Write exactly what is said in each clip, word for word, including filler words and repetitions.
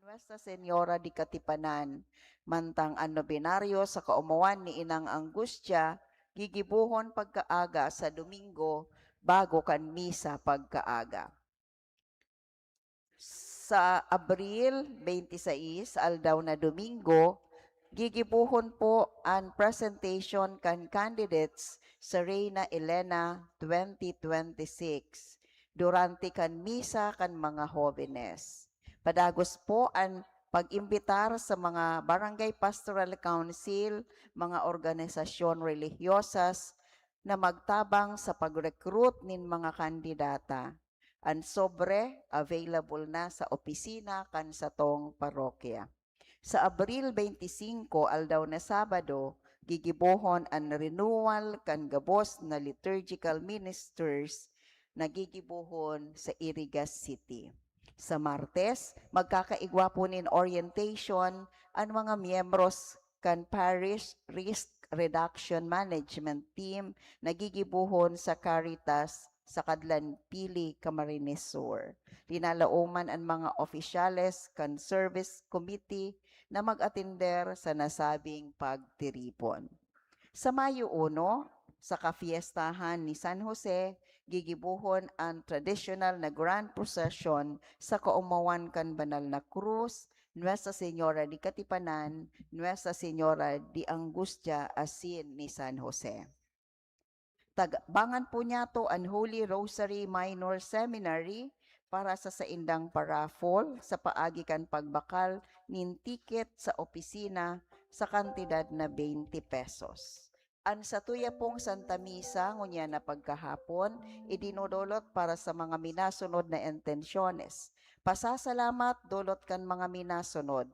Nuestra Señora de Katipanan, mantang an nobenaryo sa kaomawan ni Inang Angustia gigibohon pagkaaga sa Domingo bago kan misa pagkaaga. Sa Abril twenty-six, aldaw na Domingo, gigibohon po an presentation kan candidates sa Reina Elena twenty twenty-six durante kan misa kan mga hobenes. Padagos po an pag-imbitar sa mga Barangay Pastoral Council, mga organisasyon relihiyosas na magtabang sa pag-recruit nin mga kandidata. An sobre available na sa opisina kan satong parokya. Sa Abril twenty-singko, aldaw na Sabado, gigibohon an renewal kan gabos na liturgical ministers na gigibohon sa Irigas City. Sa Martes, magkakaigwa po nin orientation an mga miyembros kan Parish Risk Reduction Management Team na gigibohon sa Caritas sa Kadlan Pili, Camarines Sur. Linalaoman an mga opisyales kan Service Committee na mag-atender sa nasabing pagtiripon. Sa Mayo uno, sa kafiestahan ni San Jose, gigibohon an tradisyonal na Grand Procession sa kaomawan kan Banal na Krus, Nuestra Señora de Katipanan, Nuestra Señora de Angustia, asin ni San Jose. Tabangan po niyato an Holy Rosary Minor Seminary para sa saindang paraffle sa paagi kan pagbakal nin ticket sa opisina sa kantidad na twenty pesos. An satuya pong Santa Misa ngunyan na pagkahapon, idinodolot para sa mga minasunod na intensyones. Pasasalamat dolot kan mga minasunod: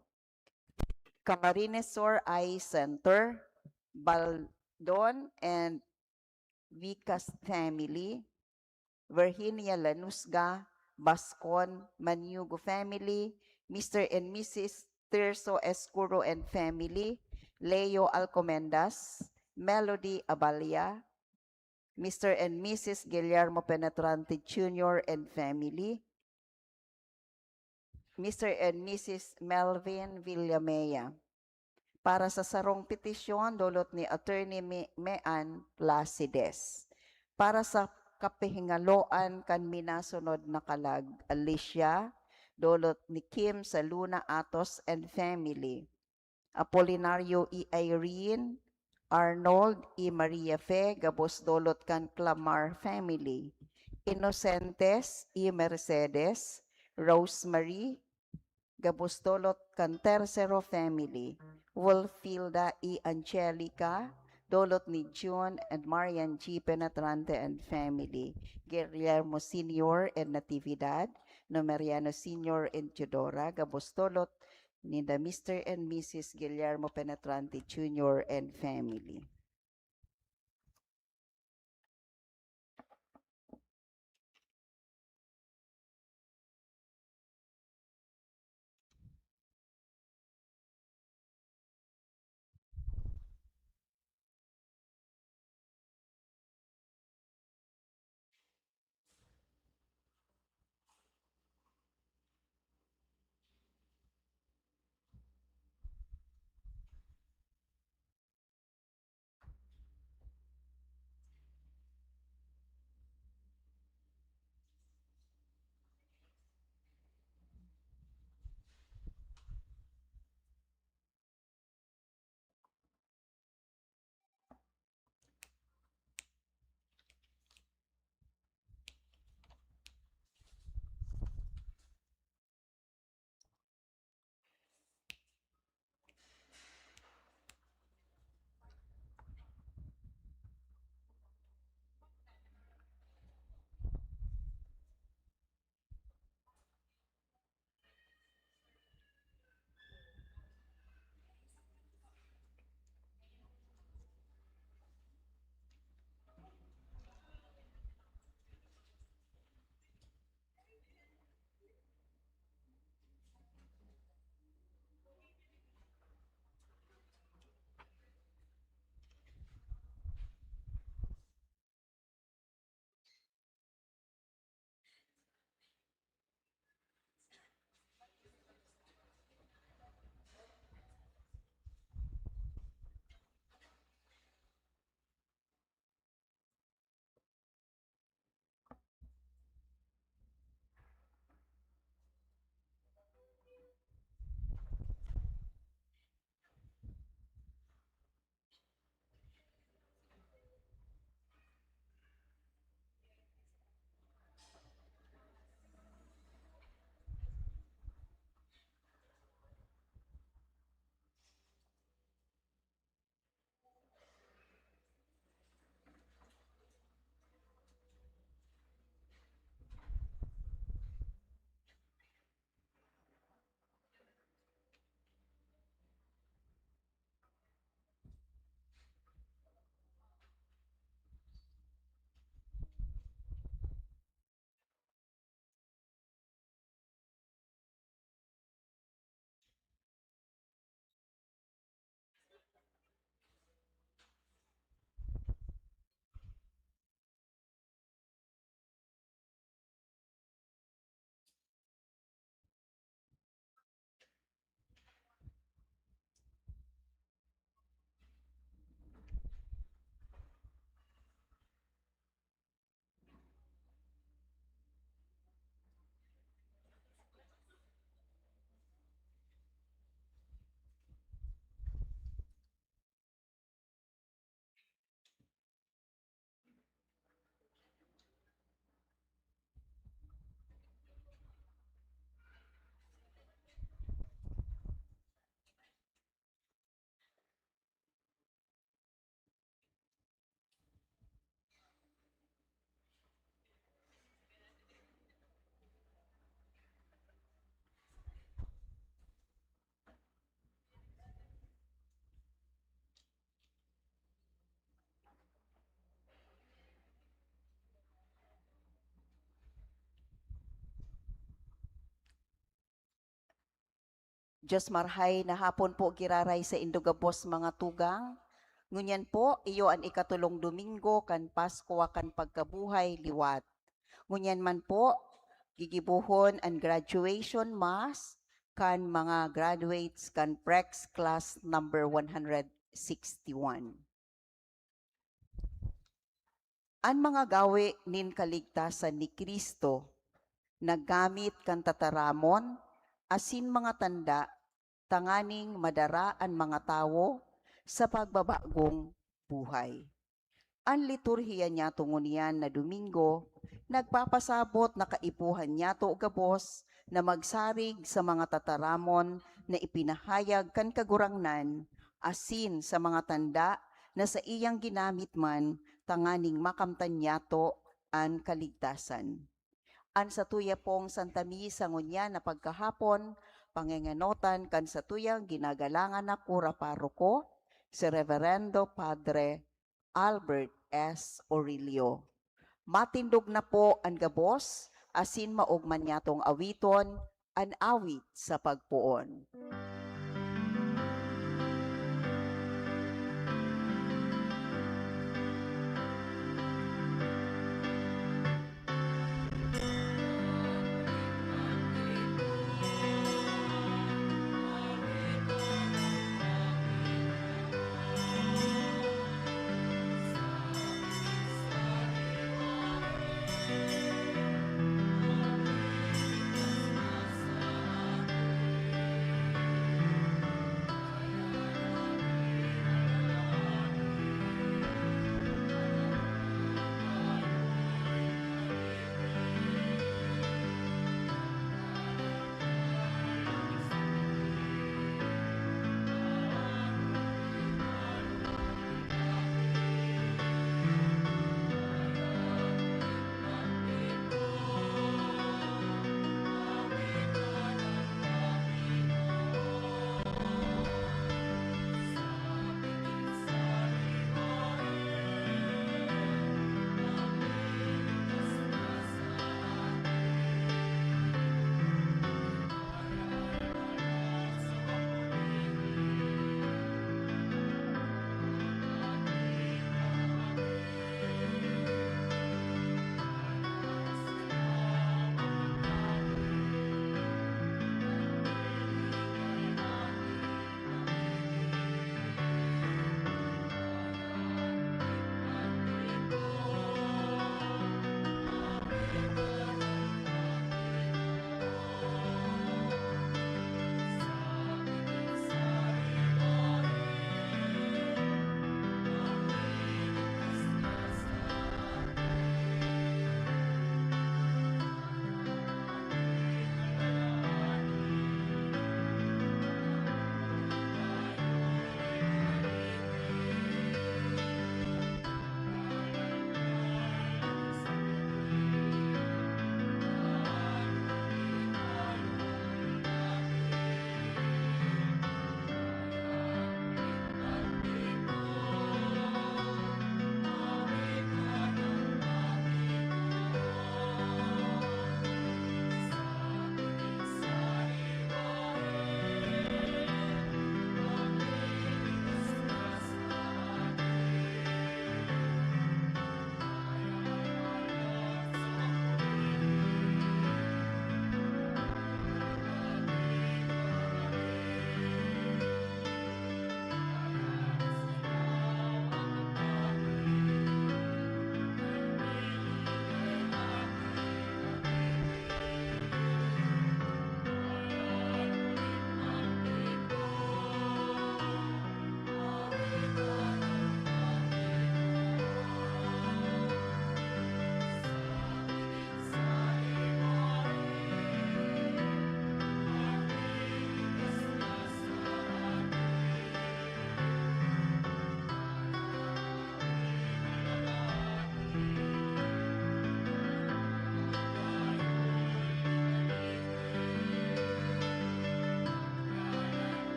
Camarines Sur Eye Center, Baldon and Vicas family, Virginia Lanusga, Bascon, Maniugo family, Mister and Missus Tirso Escuro and family, Leo Alcomendas, Melody Abalia, Mister and Missus Guillermo Penetrante Junior and family, Mister and Missus Melvin Villamea. Para sa sarong petisyon, dolot ni Attorney Me-, Mean Placides. Para sa kapahingaloan kan minasunod na kalag, Alicia, dolot ni Kim Saluna Atos and family. Apolinario E. Irene, Arnold E. Maria Fe, gabos dolot kan Clamar family. Inocentes E. Mercedes, Rosemary, gabos dolot kan Tercero family. Wolfilda E. Angelica, dolot ni June and Marian G. Penetrante and family. Guillermo Senior and Natividad, Numeriano Senior and Teodora, gabos dolot ni the Mister and Missus Guillermo Penetrante Junior and family. Diyos marhay na hapon po giraray sa indo gabos, mga tugang. Ngunyan po, iyo an ikatulong Domingo kan Paskwa kan pagkabuhay liwat. Ngunyan man po, gigibohon an graduation mass kan mga graduates kan Prex Class number one hundred sixty-one. An mga gawe nin kaligtasan ni Cristo naggamit kan tataramon asin mga tanda tanganing madara an mga tawo sa pagbabagong buhay. An liturhiya niyato ngunyan na Domingo nagpapasabot na kaipuhan niyato gabos na magsarig sa mga tataramon na ipinahayag kan Kagurangnan asin sa mga tanda na saiyang ginamit man tanganing makamtan niyato an kaligtasan. An satuya pong Santa Misa ngunyan na pagkahapon, pangengenotan kan satuyang ginagalangan na kura paroko, si Reverendo Padre Albert S. Orillo. Matindog na po an gabos, asin maogma niyatong awiton an awit sa pagpoon.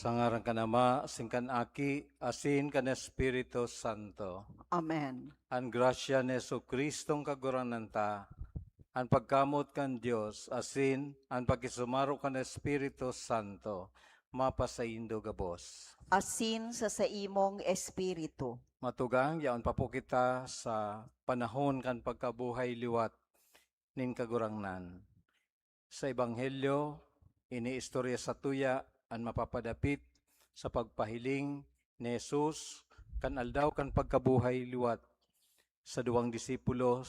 Sa ngaran kan Ama, asin kan Aki, asin kan Espiritu Santo. Amen. An grasya ni Jesu-Cristong Kagurangnan ta, an pagkamoot kan Dios, asin an pakisumaro kan Espiritu Santo, mapasaindo gabos. Asin sa saimong espiritu. Matugang, yaon pa po kita sa panahon kan pagkabuhay liwat nin Kagurangnan. Sa Ebanghelyo, iniistorya satuya an mapapadapit sa pagpahiling ni Jesus kan aldaw kan pagkabuhay liwat sa duwang disipulo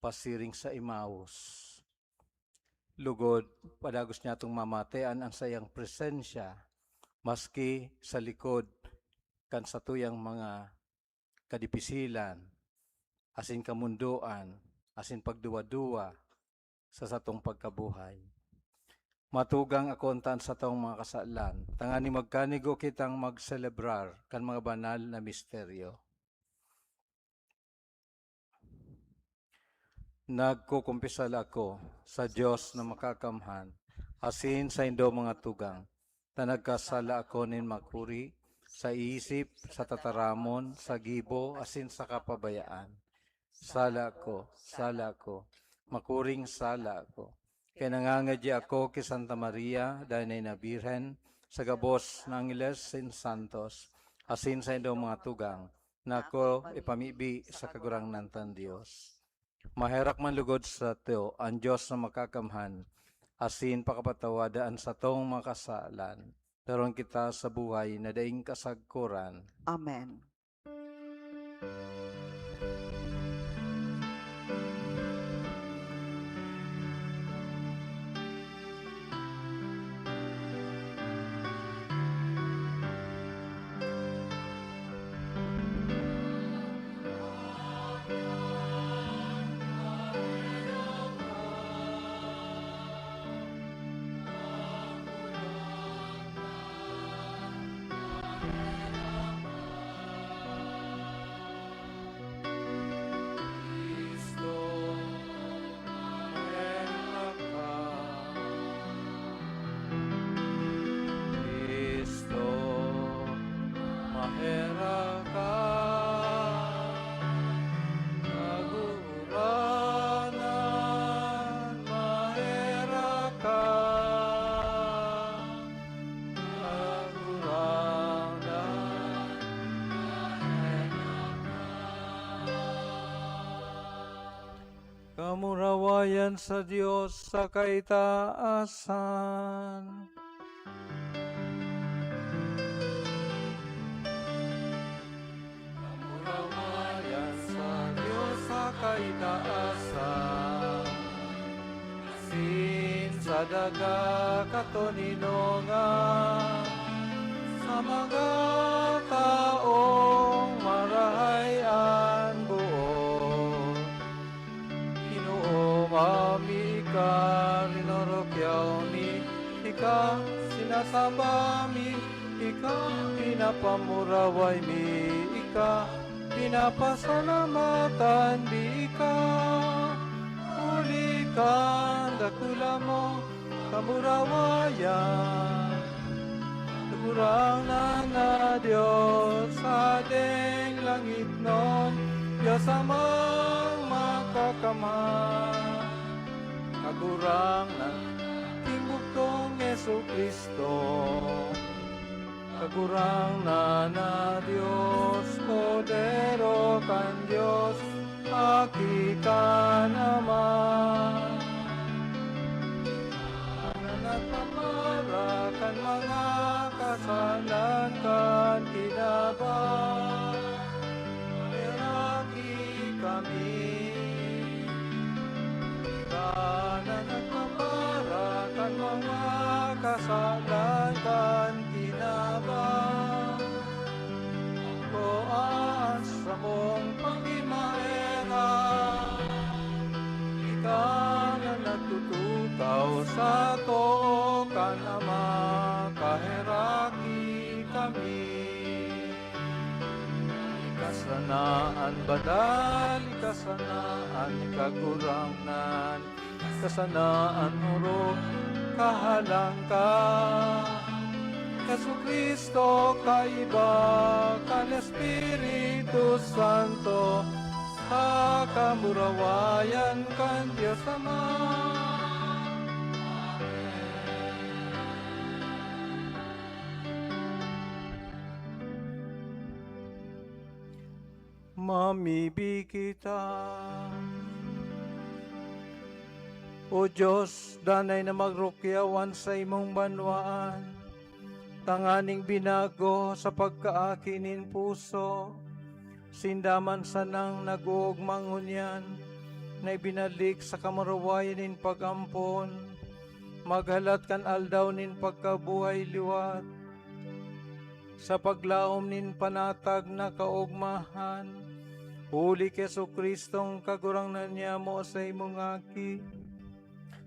pasiring sa Emmaus. Lugod, padagos niyatong mamatean an saiyang presensya, maski sa likod kan satuyang mga kadipisilan, asin kamundoan, asin pagduwa-duwa sa satong pagkabuhay. Matugang akonta an satong mga kasalan, tanganing magkanigo kitang magselebrar kan mga banal na misteryo. Nagkukumpisal ako sa Dios na Makakamhan, asin saindo, mga tugang, ta nagkasala ako nin makuri, sa isip, sa tataramon, sa gibo, asin sa kapabayaan. Sala ako, sala ako, makuring sala ako. Kaya nangangadya ako ki Santa Maria, Danay na Birhen, sa gabos na angheles asin santos, asin saindong mga tugang, na ako ipamibi sa Kagurangnan tang Dios. Maherak man lugod sato an Dios na Makakamhan, asin pakapatawada an satong mga kasalan, daron kita sa buhay na daing kasagkoran. Amen. Cristo, maherak ka. Kagurangnan, maherak ka. Kagurangnan, maherak ka. Kamurawayan sa Dios sa kaitaasan. Kamurawayan sa Dios sa kaitaasan. Asin sa daga katoninongan, sa mga taong marahay an boot. Ginoo, mayo mi ika, rinorokyaw mi ika, sinasamba mi ika, pinapamuraway mi ika, pinapasalamatan mi ika. Huli kan dakula mo, kamurawayan. Kagurangnan na Dios, Hadeng langitnon, Dios Amang Makakamhan. Kagurangnan, king bugtong Jesu-Cristo. Kagurangnan na Dios, Kordero kan Dios, Aki kan Ama. Ika na nagpapara kan mga kasalan kan kinaban, heraki kami. Ika na nagpapara kan mga kasalan kan kinaban, ko an samong pagin maherak. Ika na nagtutukaw sa too kan Ama, kaheraki kami. Ika sana an banal, ika sana an Kagurangnan, ika sana an orog, Kahadean ka. Jesu-Cristo, kaiba kan Espiritu Santo, sa kamurawayan kan Dios Ama. Mamibi kita. O Dios, danay na magrukyaw an saimong banwaan, tanganing binago sa pagkaaki nin puso, sinda man sanang nag-oogma ngunyan na ibinalik sa kamurawayan nin pag-ampon, maghalat kan aldaw nin pagkabuhay liwat, sa paglaom nin panatag na kaogmahan, huli ki Jesu-Cristong Kagurangnan niamo, sa imong Aki,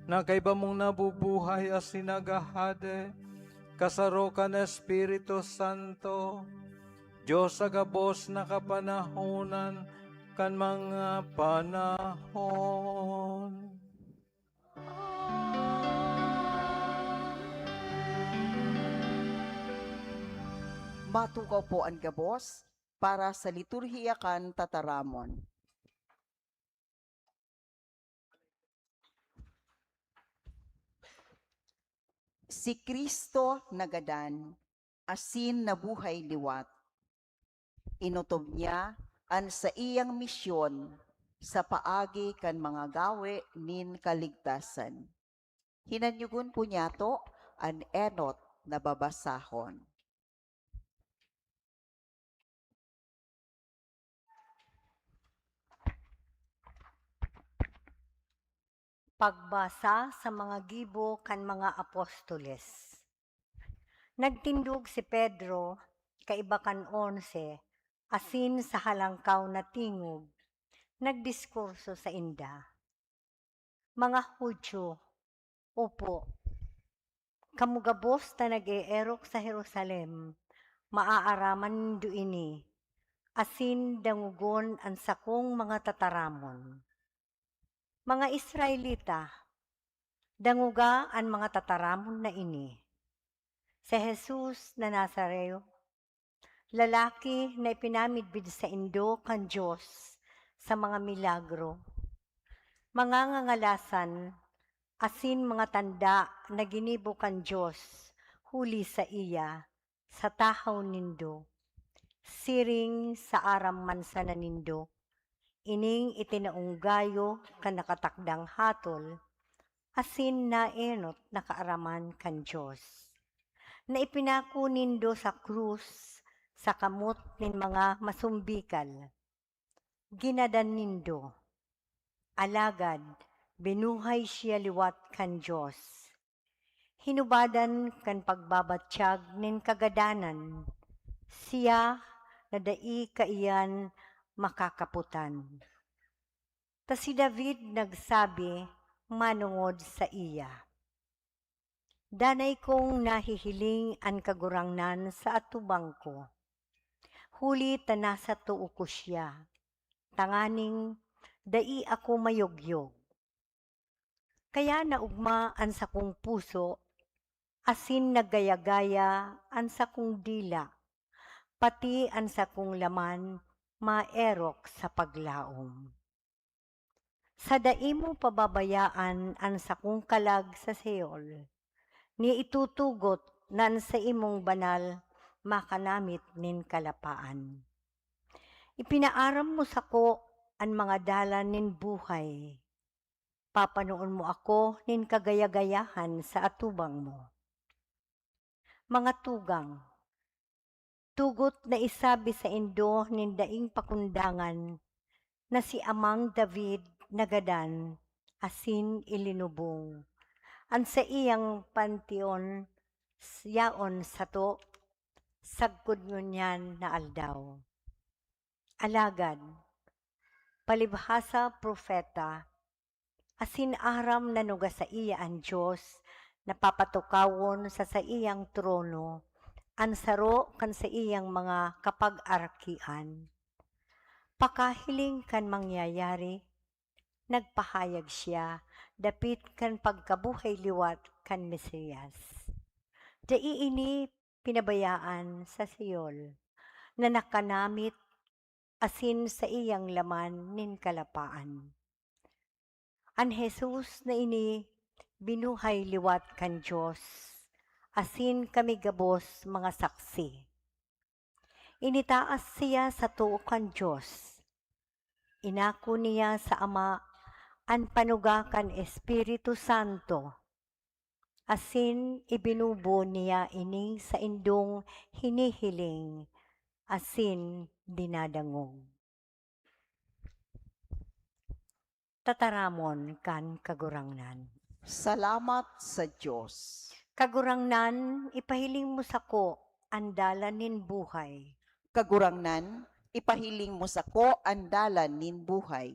na kaiba mong nabubuhay asin naghahade, kasaro kan Espiritu Santo, Dios sa gabos na kapanahonan kan mga panahon. Matukaw po an gabos para sa liturhiya kan tataramon. Si Cristo nagadan asin nabuhay liwat. Inotob niya an saiyang misyon sa paagi kan mga gawe nin kaligtasan. Hinanyogon po niyato an enot na babasahon. Pagbasa sa mga gibo kan mga apostoles. Nagtindog si Pedro, kaiba kan onse, asin sa halangkaw na tingog, nagdiskurso sainda, "Mga Judio, opo, kamo gabos na nag-eerok sa Jerusalem, maaaraman nindo ini, asin dangogon an sakong mga tataramon. Mga Israelita, dangoga an mga tataramon na ini. Si Jesus na Nazareo, lalaki na ipinamidbid saindo kan Dios sa mga milagro, mga ngangalasan, asin mga tanda na ginibo kan Dios huli saiya, sa tahaw nindo, siring sa aram man sana nindo, ining itinaong gayo kan nakatakdang hatol, asin naenot na kaaraman kan Dios, na ipinako nindo sa krus sa kamot nin mga masumbikal. Ginadan nindo, alagad binuhay siya liwat kan Dios. Hinubadan kan pagbabatyag nin kagadanan, siya na dai kaiyan makakapotan. Ta si David nagsabi manongod saiya, 'Danay kong nahihiling an Kagurangnan sa atubang ko, huli ta nasa too ko siya, tanganing dai ako mayugyog.' Kaya naogma an sakong puso, asin naggaya-gaya an sakong dila, pati an sakong laman maerok sa paglaom. Sa dai mo pababayaan an sakong kalag sa Seol, ni itutugot na an saimong banal makanamit nin kalapaan. Ipinaaram mo sako an mga dalan nin buhay. Papanoon mo ako nin kagaya-gayahan sa atubang mo. Mga tugang, tugot na isabi saindo nin daing pakundangan na si Amang David nagadan asin ilinubong. An saiyang panteon yaon sato sagkod ngunyan na aldaw. Alagad, palibhasa propeta, asin aram na nuga saiya an Dios na papatukawon sa saiyang trono an saro kan saiyang mga kapag-arakian. Pakahiling kan mangyayari, nagpahayag siya dapit kan pagkabuhay liwat kan Mesias. Dai ini pinabayaan sa Seol, na nakanamit asin saiyang laman nin kalapaan. An Jesus na ini binuhay liwat kan Dios, asin kami gabos mga saksi. Initaas siya sa too kan Dios. Inako niya sa Ama an panuga kan Espiritu Santo, asin ibinubo niya ini saindong hinihiling asin dinadangog. Tataramon kan Kagurangnan. Salamat sa Dios. Kagurangnan, ipahiling mo sako an dalan nin buhay. Kagurangnan, ipahiling mo sako an dalan nin buhay.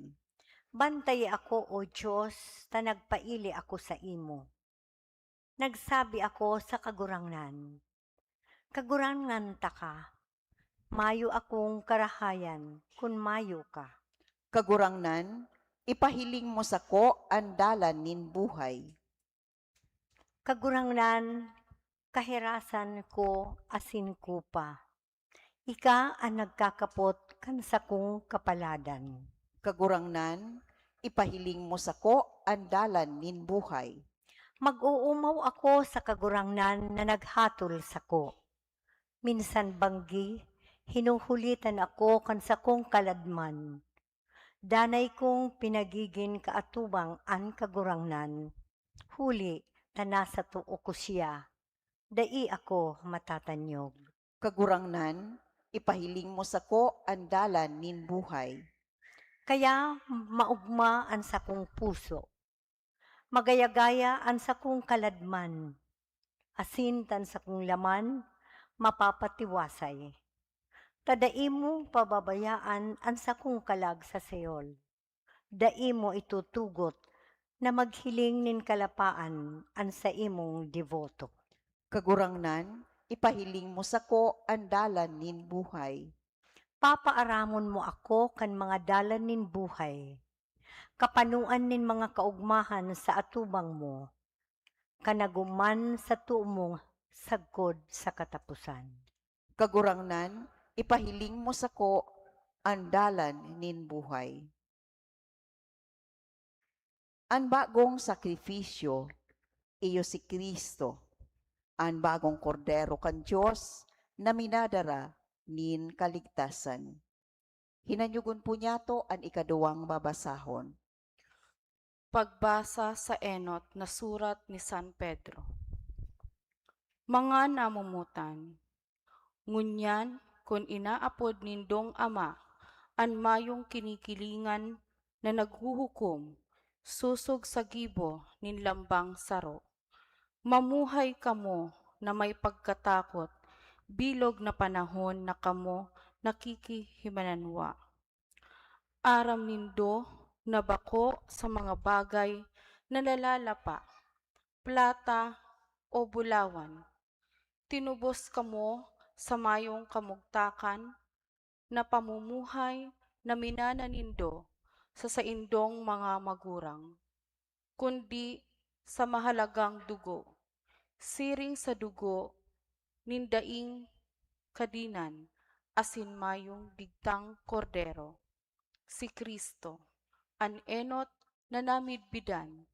Bantayi ako, O Dios, ta nagpaili ako saimo. Nagsabi ako sa Kagurangnan, "Kagurangnan taka, mayo akong karahayan kun mayo ka." Kagurangnan, ipahiling mo sako an dalan nin buhay. Kagurangnan, kaherasan ko asin kupa. Ika an nagkakapot kan sakong kapaladan. Kagurangnan, ipahiling mo sako an dalan nin buhay. Mag-oomaw ako sa Kagurangnan na naghatol sako. Minsan banggi, hinuhulitan ako kan sakong kaladman. Danay kong pinagigin kaatubang an Kagurangnan, huli ta nasa too ko siya, dai ako matatanyog. Kagurangnan, ipahiling mo sako an dalan nin buhay. Kaya maogma an sakong puso. Magaya-gaya an sakong kaladman, asin ta an sakong laman mapapatiwasay. Ta dai mo pababayaan an sakong kalag sa Seol. Dai mo itutugot na maghiling nin kalapaan an saimong deboto. Kagurangnan, ipahiling mo sako an dalan nin buhay. Papaaramon mo ako kan mga dalan nin buhay. Kapanoan nin mga kaogmahan sa atubang mo, kan naguman sa too mo sagkod sa kataposan. Kagurangnan, ipahiling mo sako an dalan nin buhay. An bagong sakrifisyo, iyo si Cristo, an bagong Kordero kan Dios na minadara nin kaligtasan. Hinanyogon po niyato an ikaduwang babasahon. Pagbasa sa enot na surat ni San Pedro. Mga namomotan, ngunyan, kun inaapod nindong Ama an mayong kinikilingan na naghuhukom sosog sa gibo nin lambang saro, mamuhay kamo na may pagkatakot, bilog na panahon na kamo nakikihimananwa. Aram nindo na bako sa mga bagay na nalalapa, plata o bulawan. Tinubos kamo sa mayong kamugtakan na pamumuhay na minana nindo sa saindong mga magurang, kundi sa mahalagang dugo, siring sa dugo nin daing kadinan asin mayong digtang Kordero, si Cristo, an enot na namidbidan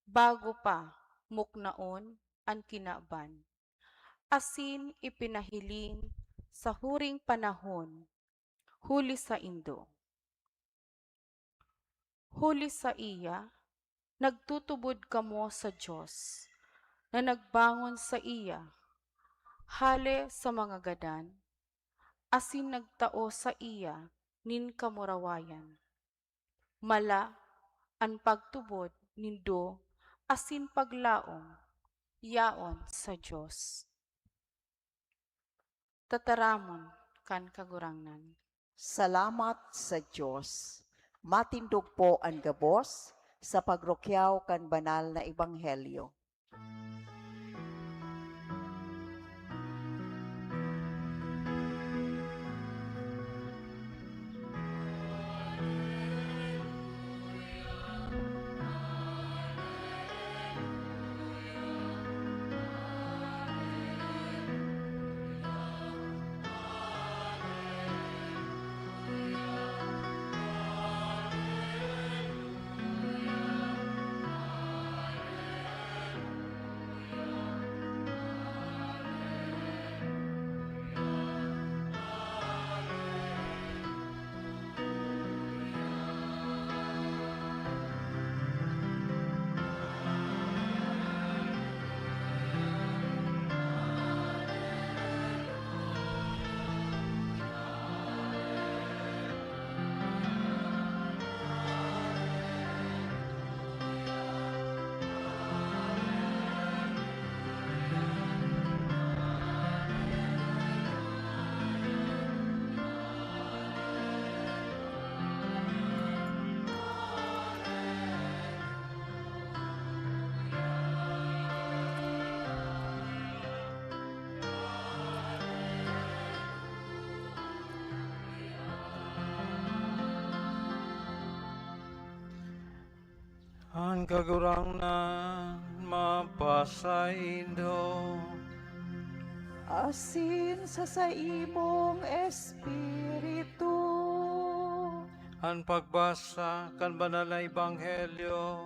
bago pa muknaon an kinaban, asin ipinahiling sa huring panahon huli saindo. Huli saiya, nagtutubod kamo sa Dios, na nagbangon saiya hale sa mga gadan, asin nagtao saiya nin kamurawayan. Mala an pagtubod nindo asin paglaom yaon sa Dios. Tataramon kan Kagurangnan. Salamat sa Dios. Matindog po an gabos sa pagrukyaw kan banal na ebanghelyo. An Kagurangnan mapasaindo. Asin sa saimong espiritu. An pagbasa kan Banal na Ebanghelyo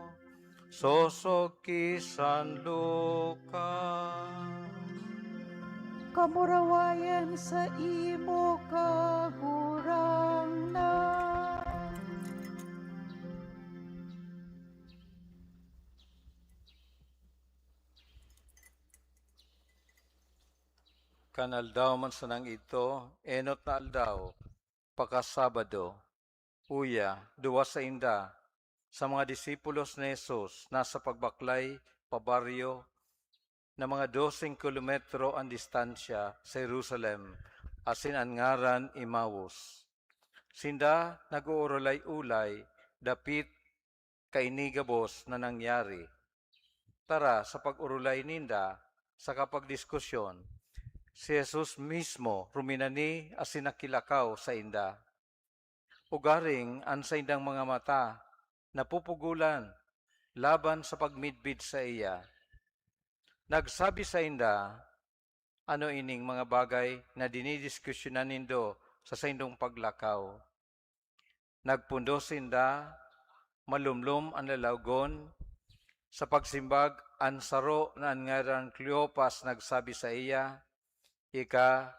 sosog ki San Lucas. Kamurawayan saimo, Kagurangnan. Kan aldaw man sanang idto, enot na aldaw, pakasabado, uya, duwa sainda sa mga disipulos ni Jesus nasa pagbaklay pa baryo na mga doseng kilometro an distansya sa Jerusalem, asin an ngaran Emmaus. Sinda nag-oorolay-olay dapit kaini gabos na nangyari. Tara, sa pag-orolay ninda saka pagdiskusyon, si Jesus mismo ruminani asin nakilakaw sainda. Ugaring an saindang mga mata napupugolan laban sa pagmidbid saiya. Nagsabi sainda, "Ano ining mga bagay na dinidiskusyonan nindo sa saindong paglakaw?" Nagpundo sinda, malumlom an lalawgon. Sa pagsimbag, an saro na an ngaran Cleopas nagsabi saiya, "Ika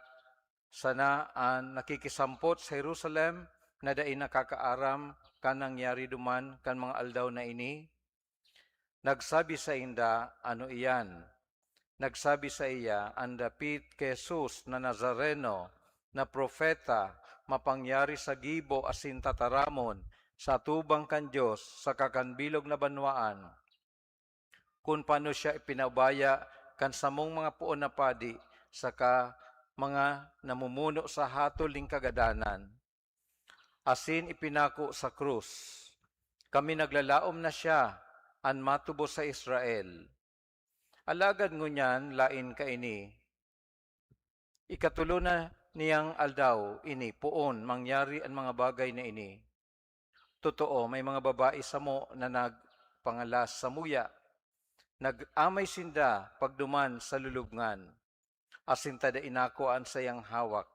sana an nakikisampot sa Jerusalem na dai nakakaaram kan nangyari duman kan mga aldaw na ini?" Nagsabi sainda, "Ano iyan?" Nagsabi saiya, "An dapit ki Jesus na Nazareno, na propeta, mapangyari sa gibo asin tataramon sa atubang kan Dios saka kan bilog na banwaan, kun paano siya ipinaubaya kan samong mga poon na padi saka mga namumuno sa hatol nin kagadanan, asin ipinako sa krus. Kami naglalaom na siya an matubos sa Israel. Alagad ngunyan laen kaini. Ikatulo na niyang aldaw ini poon mangyari an mga bagay na ini. Totoo, may mga babae samo na nagpangalas samuya. Nag-amay sinda pagduman sa lulubngan, asin ta dai nakua an saiyang hawak.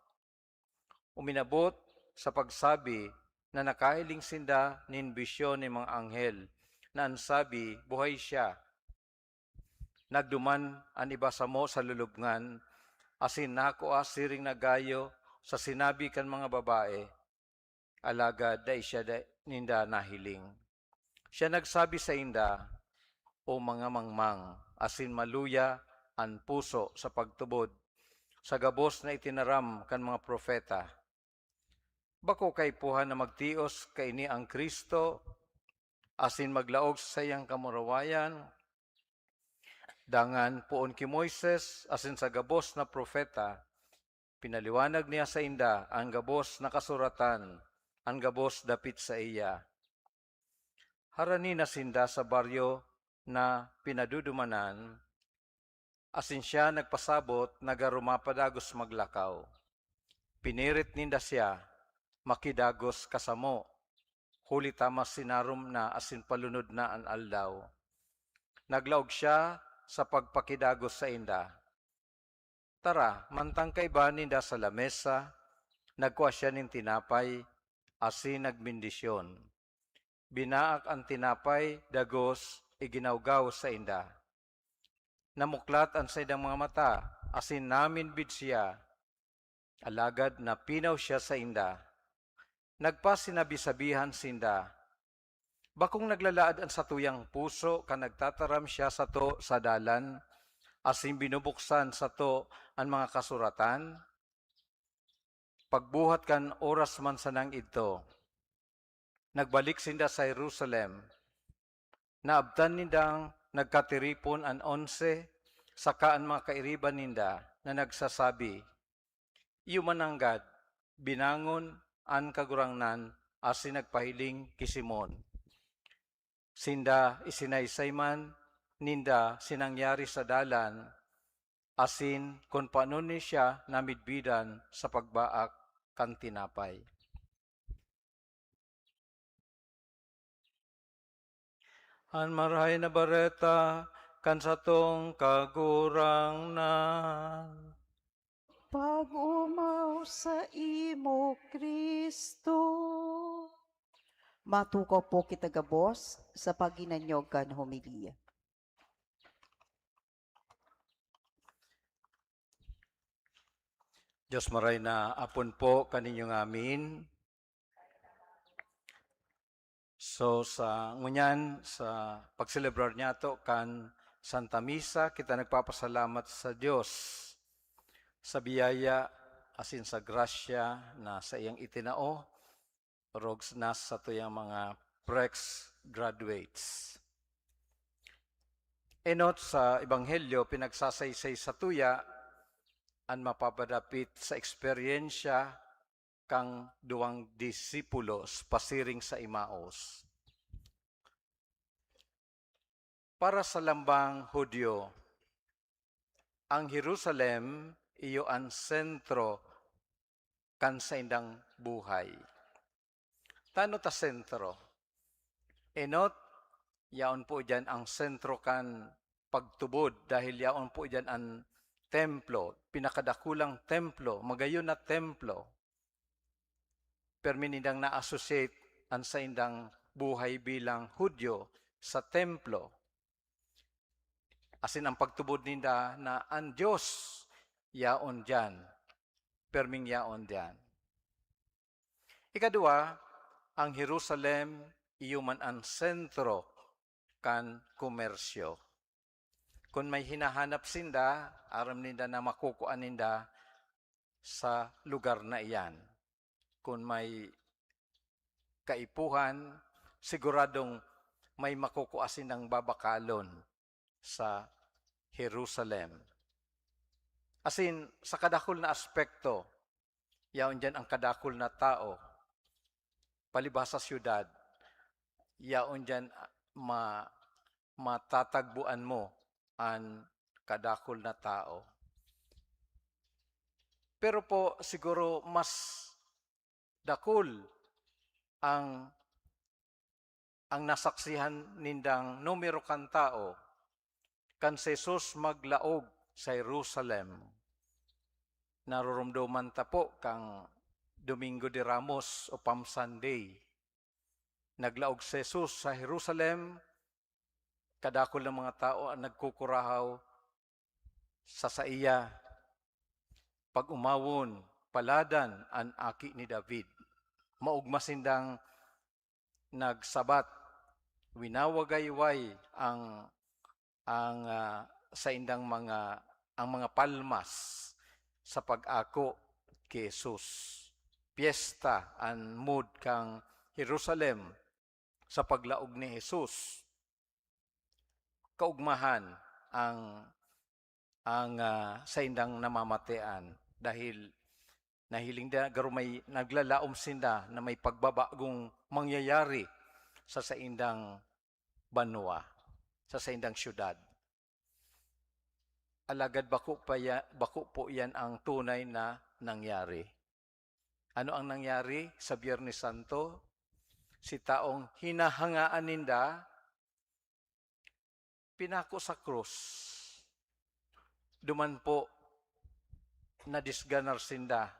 Uminabot sa pagsabi na nakahiling sinda nin bisyon nin mga anghel, na an sabi, buhay siya. Nagduman an iba samo sa lulubngan, asin nakua siring na gayo sa sinabi kan mga babae, alagad dai siya da-, ninda nahiling. Siya nagsabi sainda, "O mga mangmang, asin maluya an puso sa pagtubod sa gabos na itinaram kan mga propeta. Bako kaipuhan na magtios kaini an Cristo asin maglaog sa saiyang kamurawayan? Dangan poon ki Moises asin sa gabos na propeta, pinaliwanag niya sainda an gabos na kasuratan, an gabos dapit saiya." Harani na sinda sa baryo na pinadudumanan, asin siya nagpasabot na garo mapadagos maglakaw. Pinirit ninda siya, "Makidagos ka samo, huli ta mas sinarom na asin palunod na an aldaw." Naglaog siya sa pagpakidagos sainda. Tara, mantang kaiba ninda sa lamesa, nagkua siya nin tinapay, asin nagbendisyon. Binaak an tinapay, dagos, iginawgaw sainda. Namuklat an saindang mga mata, asin namidbid siya. Alagad napinaw siya sainda. Nagpasinabi-sabihan sinda, "Bakong naglalaad an satuyang puso kan nagtataram siya sato sa dalan, asin binubuksan sato an mga kasuratan?" Pagbuhat kan oras man sanang idto, nagbalik sinda sa Jerusalem. Naabtan nindang nagkatiripon an onse saka an mga kairiba ninda na nagsasabi, "Iyo man nanggad, binangon an Kagurangnan asin nagpahiling ki Simon." Sinda isinaysay man ninda si nangyari sa dalan, asin kun paano ni siya namidbidan sa pagbaak kan tinapay. An Marahay na Bareta kan satong Kagurangnan. Pag-omaw saimo, Cristo. Matukaw po kita gabos sa paghinanyog kan homilya. Dios maray na apon po kaninyo ngamin. So, sa ngunyan, sa pagselebrar niyato kan Santa Misa, kita nagpapasalamat sa Dios sa biyaya asin sa grasya na sa iyang itinao, orog na sa tuyang mga Prex graduates. Enot sa Ebanghelyo, pinagsasaysay satuya an mapapadapit sa eksperyensya kan duwang disipulos pasiring sa Emaus. Para sa lambang Judio, ang Jerusalem iyo an sentro kan saindang buhay. Tano ta sentro? Enot, yaon po diyan ang sentro kan pagtubod, dahil yaon po diyan an templo, pinakadakulang templo, magayon na templo. Permi nindang na-associate an saindang buhay bilang Judio sa templo. Asin ang pagtubod ninda na an Dios yaon diyan, perming yaon diyan. Ikadua, ang Jerusalem iyo man an sentro kan komersyo. Kun may hinahanap sinda, aram ninda na makukua ninda sa lugar na iyan. Kun may kaipuhan, siguradong may makukua sindang babakalon sa Jerusalem. Asin, sa kadakul na aspekto, yaon diyan ang kadakul na tao. Palibhas sa syudad, yaon diyan, ah, ma-, matatagboan mo an kadakul na tao. Pero po, siguro mas dakul ang, ang nasaksihan nindang numero kan tao kan si Jesus maglaog sa Jerusalem. Naroromdoman ta po kan Domingo de Ramos o Palm Sunday. Naglaog si Jesus sa Jerusalem, kadakul na mga tao an nagkukurahaw sa saiya, pag-omawon, paladan an Aki ni David. Maogma sindang nagsabat, winawagayway ang, ang, ah, saindang mga, ang mga palmas sa pag-ako ki Jesus. Pyesta an mood kan Jerusalem sa paglaog ni Jesus. Kaogmahan ang, ang, ah, saindang namamatean, dahil nahiling da, garo may naglalaom sinda na may pagbabagong mangyayari sa saindang banwa, sa saindang syudad. Alagad bako pa ya-, bako po iyan ang tunay na nangyari. Ano ang nangyari sa Biyernes Santo? Si taong hinahangaan ninda, pinako sa krus. Duman po, nadisganar sinda.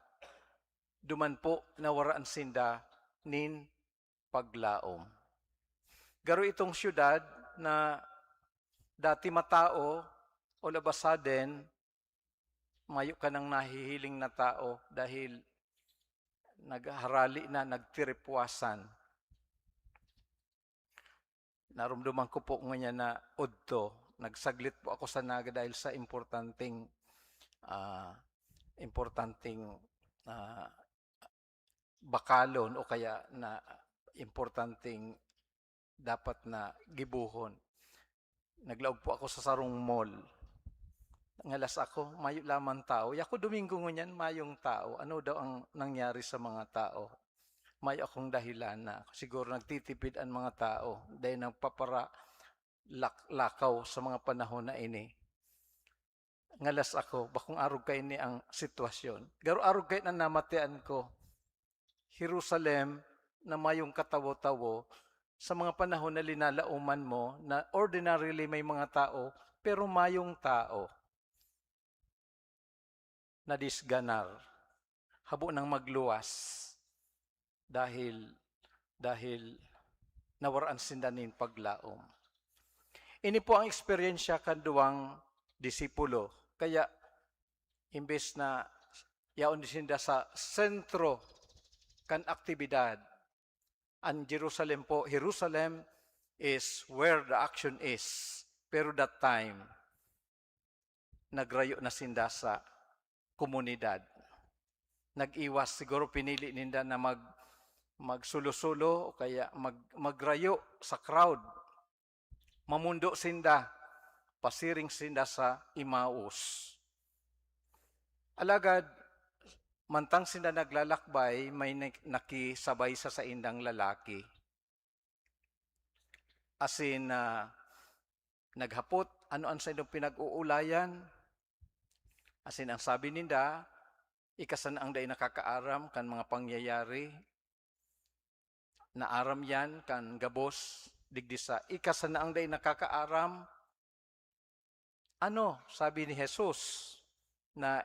Duman po, nawaraan sinda nin paglaom. Garo itong syudad na dati matao, all of a sudden, mayo ka nang nahihiling na tao dahil nagharali na, nagtiripwasan. Naromdoman ko po ngunyan na udto, nagsaglit po ako sa Naga dahil sa importanteng, ah, importanteng, ah, bakalon o kaya na importanteng dapat na gibohon. Naglaog po ako sa sarong mall. Ngalas ako, mayo lamang tao. Yaku, Domingo ngunyan, mayong tao. Ano daw ang nangyari sa mga tao? Mayo akong dahilan na siguro nagtitipid an mga tao dahil nagpapara-, lak-, lakaw sa mga panahon na ini. Ngalas ako, bakong arog kaini ang sitwasyon. Garo arog kaini an namatean ko. Jerusalem na mayong katawo-tawo, sa mga panahon na linalaoman mo na ordinarily may mga tao, pero mayong tao na disganar, habo nang magluwas dahil, dahil nawaraan sinda nin paglaom. Ini po ang eksperyensya kan duwang disipulo. Kaya, imbes na yaon sinda sa sentro kan aktibidad, ang Jerusalem po, Jerusalem is where the action is. Pero that time, nagrayo na sinda sa komunidad. Nag-iwas, siguro pinili ninda na mag-, magsulo-sulo o kaya mag-, magrayo sa crowd. Mamundo sinda, pasiring sinda sa Emmaus. Alagad, mantang sinda naglalakbay, may nak-, nakisabay sa saindang lalaki. Asin, ah, naghapot, "Ano an saindong pinag-uulayan?" Asin ang sabi ninda, "Ika sana ang dai nakakaaram kan mga pangyayari na aram yan kan gabos digdi sa ika sana ang dai nakakaaram." "Ano?" sabi ni Jesus, na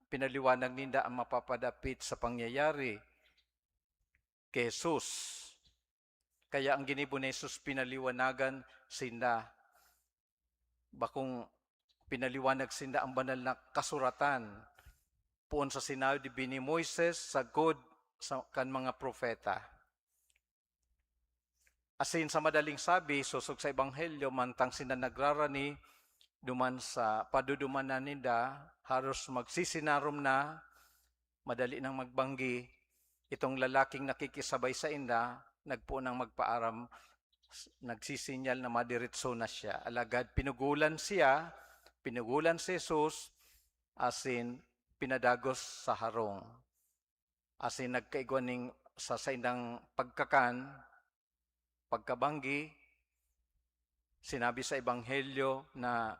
pinaliwanag ninda ang mapapadapit sa pangyayari ki Jesus. Kaya ang ginibo ni Jesus, pinaliwanagan sinda. Bakong pinaliwanag sinda ang banal na kasuratan, poon sa sinabi ni Moises, sagkod sa, kan mga propeta. Asin sa madaling sabi, sosog sa Ebanghelyo, mantang sinda nagrarani duman sa padudumanan ninda, haros magsisinarom na, madali nang magbanggi, itong lalaking nakikisabay sainda, nagpoon nang magpaaram, s-, nagsisinyal na madiretso na siya. Alagad pinugulan siya, pinugulan si Jesus, asin pinadagos sa harong. Asin nagkaigwa nin sa saindang pagkakan, pagkabanggi, sinabi sa Ebanghelyo na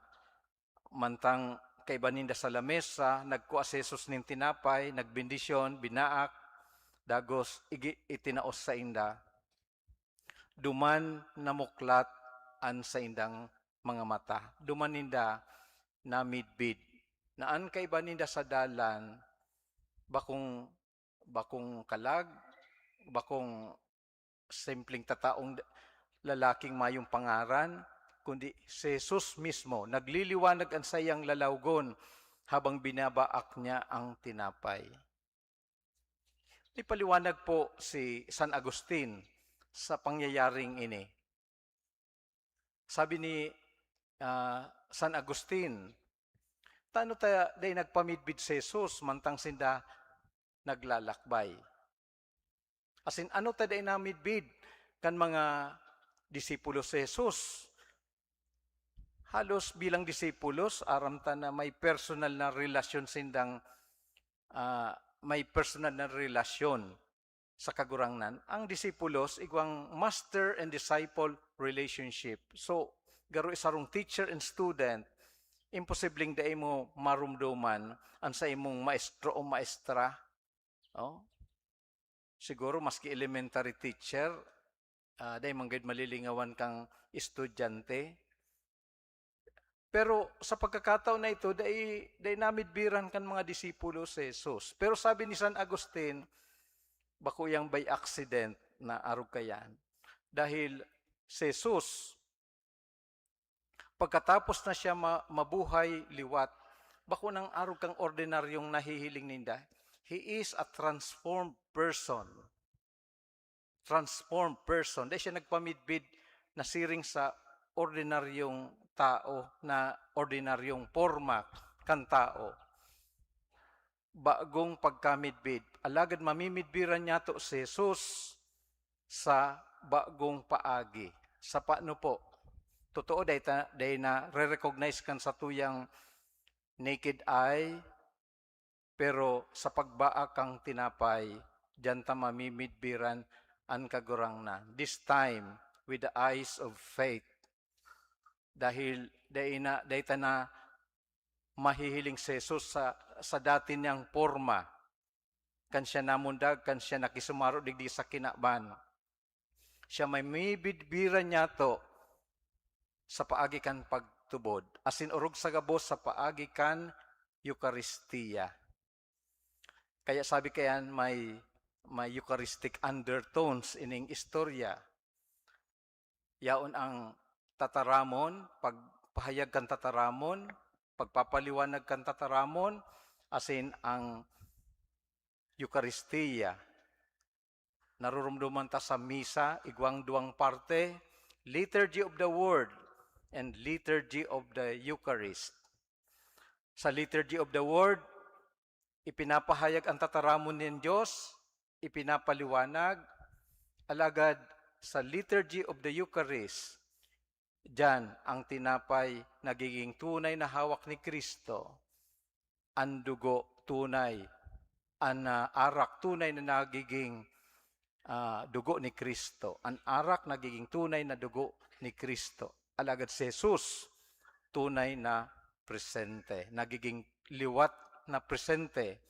mantang kaiba ninda sa lamesa, nagkua si Jesus nin tinapay, nagbendisyon, binaak, dagos igi-, itinaos sainda. Duman namuklat an saindang mga mata. Duman ninda namidbid na an kaiba ninda sa dalan bakong, bakong kalag, bakong simpleng tataong d-, lalaking mayong pangaran, kundi si Jesus mismo. Nagliliwanag an saiyang lalawgon habang binabaak niya ang tinapay. Nagpaliwanag po si San Agustin sa pangyayaring ini. Sabi ni, ah, San Agustin, "Tano ta dai nagpamidbid si Jesus mantang sinda naglalakbay? Asin ano ta dai namidbid kan mga disipulo si Jesus?" Halos bilang disipulos, aram ta na may personal na relasyon sindang, ah, may personal na relasyon sa Kagurangnan. Ang disipulos, igwang master and disciple relationship. So, garo sarong teacher and student, imposibleng dai mo marumdoman an saimong maestro o maestra. Oh? Siguro maski elementary teacher, ah, dai man gayud malilingawan kang estudyante. Pero sa pagkakataon na ito, dai, dai namidbiran kan mga disipulo si Jesus. Pero sabi ni San Agustin, bako yang by accident na arog kayan. Dahil si Jesus, pagkatapos na siya ma-, mabuhay liwat, bako nang arog kang ordinaryong nahihiling ninda. He is a transformed person. Transformed person. Dai siya nagpamidbid na siring sa ordinaryong tao na ordinaryong porma kan tao. Bagong pagkamidbid. Alagad mamimidbiran niyato si Jesus sa bagong paagi. Sa paano po? Totoo, dai ta, dai na re-recognize kan satuyang naked eye, pero sa pagbaak kang tinapay, diyan ta mamimidbiran an Kagurangnan. This time, with the eyes of faith. Dahil dai na, dai ta na mahihiling si Jesus sa, sa dati niyang porma. Kan siya namundag, kan siya nakisumaro digdi sa kinaban. Siya may mibidbiran niyato sa paagi kan pagtubod, asin orog sa gabos sa paagi kan Eukaristia. Kaya sabi kayan, may, may Eucharistic undertones ining istorya. Yaon ang tataramon, pagpahayag kan tataramon, pagpapaliwanag kan tataramon, asin ang Eukaristia. Narurumduman ta sa misa, igwang duwang parte, Liturgy of the Word and Liturgy of the Eucharist. Sa Liturgy of the Word, ipinapahayag ang tataramon nin Diyos, ipinapaliwanag, alagad sa Liturgy of the Eucharist, diyan ang tinapay nagiging tunay na hawak ni Kristo, ang dugo tunay, ang, ah, arak tunay na nagiging, ah, dugo ni Kristo. Ang arak nagiging tunay na dugo ni Kristo. Alagad si Jesus, tunay na presente, nagiging liwat na presente,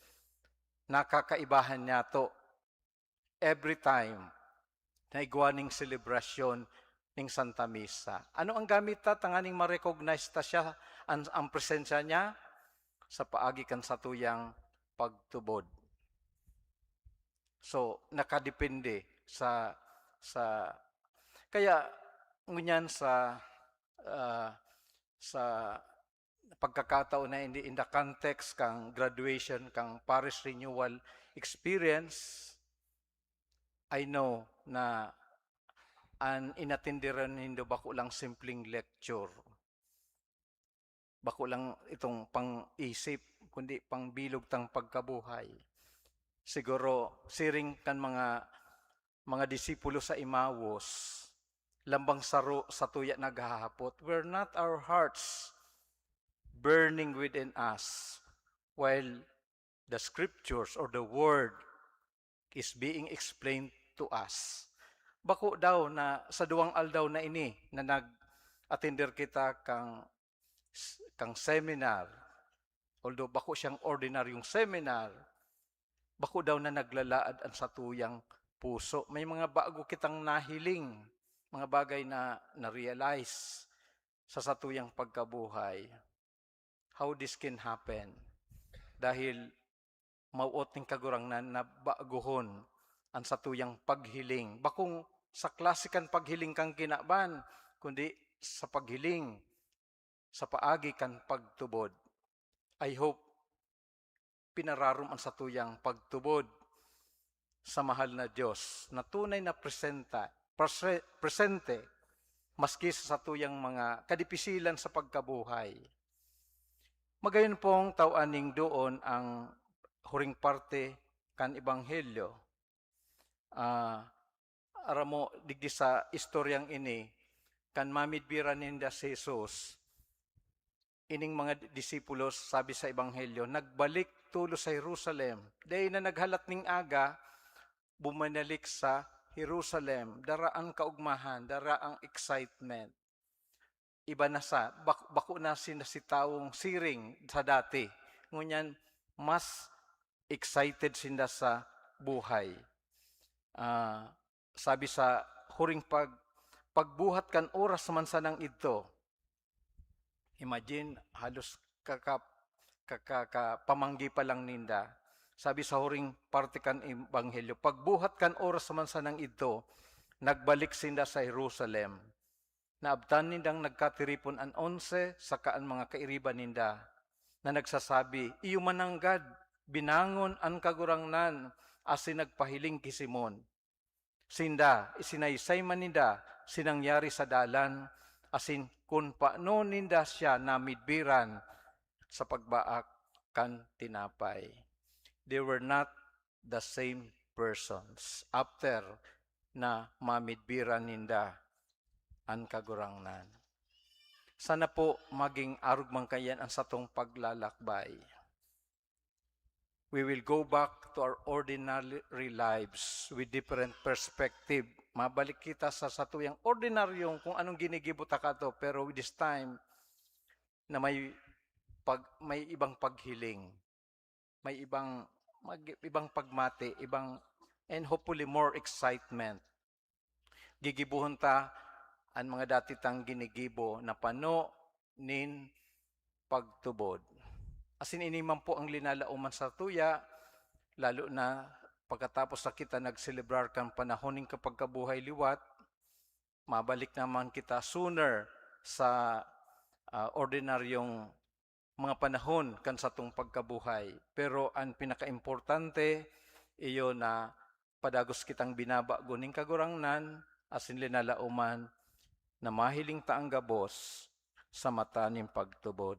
nakakaibahan niyato every time na igwa ning selebrasyon ning Santa Misa. Ano ang gamit ta tanganing ma-recognize ta siya, an, ang presensya niya? Sa paagi kan satuyang pagtubod. So, nakadepende sa, sa, kaya ngunyan sa, ah, sa pagkakataon na in the, in the context kang graduation, kang parish renewal experience, I know na an inatenderan nindo bako lang simpleng lecture, bako lang itong pang-isip, kundi pangbilog tang pagkabuhay. Siguro, siring kan mga, mga disipulo sa Emmaus, lambang saro satuya naghahapot, "Were not our hearts burning within us while the scriptures or the word is being explained to us?" Bako daw na sa duwang aldaw na ini na nag-atender kita kang, kang seminar, although bako siyang ordinaryong seminar, bako daw na naglalaad an satuyang puso. May mga bago kitang nahiling, mga bagay na na-realize sa satuyang pagkabuhay. How this can happen? Dahil mawot ning Kagurangnan na bagohon an satuyang paghiling. Bakong sa klase kan paghiling kan kinaban, kundi sa paghiling sa paagi kan pagtubod. I hope pinararom an satuyang pagtubod sa mahal na Dios na tunay na presenta, prese-, presente, maski sa satuyang mga kadipisilan sa pagkabuhay. Magayon pong taw-an ning doon ang huring parte kan Ebanghelyo. Ah, aram mo, digdi sa istoryang ini, kan mamidbiran ninda si Jesus, ining mga disipulos, sabi sa Ebanghelyo, nagbalik tolos sa Jerusalem. Dai na naghalat ning aga, buminalik sa Jerusalem. Dara ang kaugmahan, dara ang excitement. Iba na sa, bak-, bako na sinda si tawong siring sa dati. Ngunyan, mas excited sinda sa buhay. Ah, sabi sa huring pag-, pagbuhat kan oras man sanang idto, imagine, halos kaka-, kaka-, kapamanggi pa lang ninda. Sabi sa huring parte kan Ebanghelyo, "Pagbuhat kan oras man sanang idto, nagbalik sinda sa Jerusalem. Naabtan nindang nagkatiripon an onse saka an mga kairiba ninda, na nagsasabi, 'Iyo mananggad, binangon an Kagurangnan asin nagpahiling ki Simon.' Sinda, isinaysay man ninda si nangyari sa dalan, asin kun paano ninda siya namidbiran sa pagbaak kan tinapay." They were not the same persons after na mamidbiran ninda an Kagurangnan. Sana po maging arog man kaiyan ang satong paglalakbay. We will go back to our ordinary lives with different perspective. Mabalik kita sa satuyang ordinaryong kung anong ginigibo ta kato, pero with this time, na may pag-, may ibang paghiling, may ibang, mag-, ibang pagmati, ibang, and hopefully more excitement. gigibohon ta an mga dati tang ginigibo na pano nin pagtubod. Asin ini man po ang linalaoman sa tuya, lalo na pagkatapos na kita nagselebrar kan panahon nin kapagkabuhay liwat, mabalik naman kita sooner sa, ah, ordinaryong mga panahon kan satong pagkabuhay. Pero an pinakaimportante, iyo na padagos kitang binabago nin Kagurangnan asin linalaoman na mahiling ta an gabos sa mata nin pagtubod.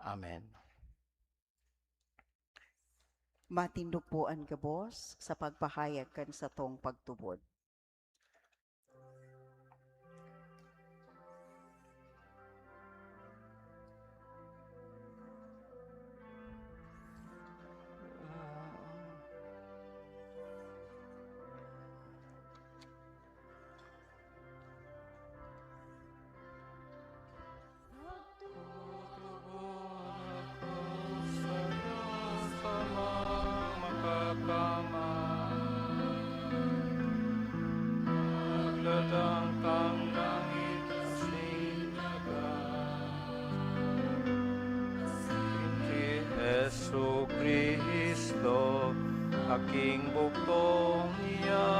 Amen. Matindog po an gabos sa pagpahayag kan satong pagtubod. Magladang tang langit asin daga. Asin si Jesu-Cristo, aking bugtong niya.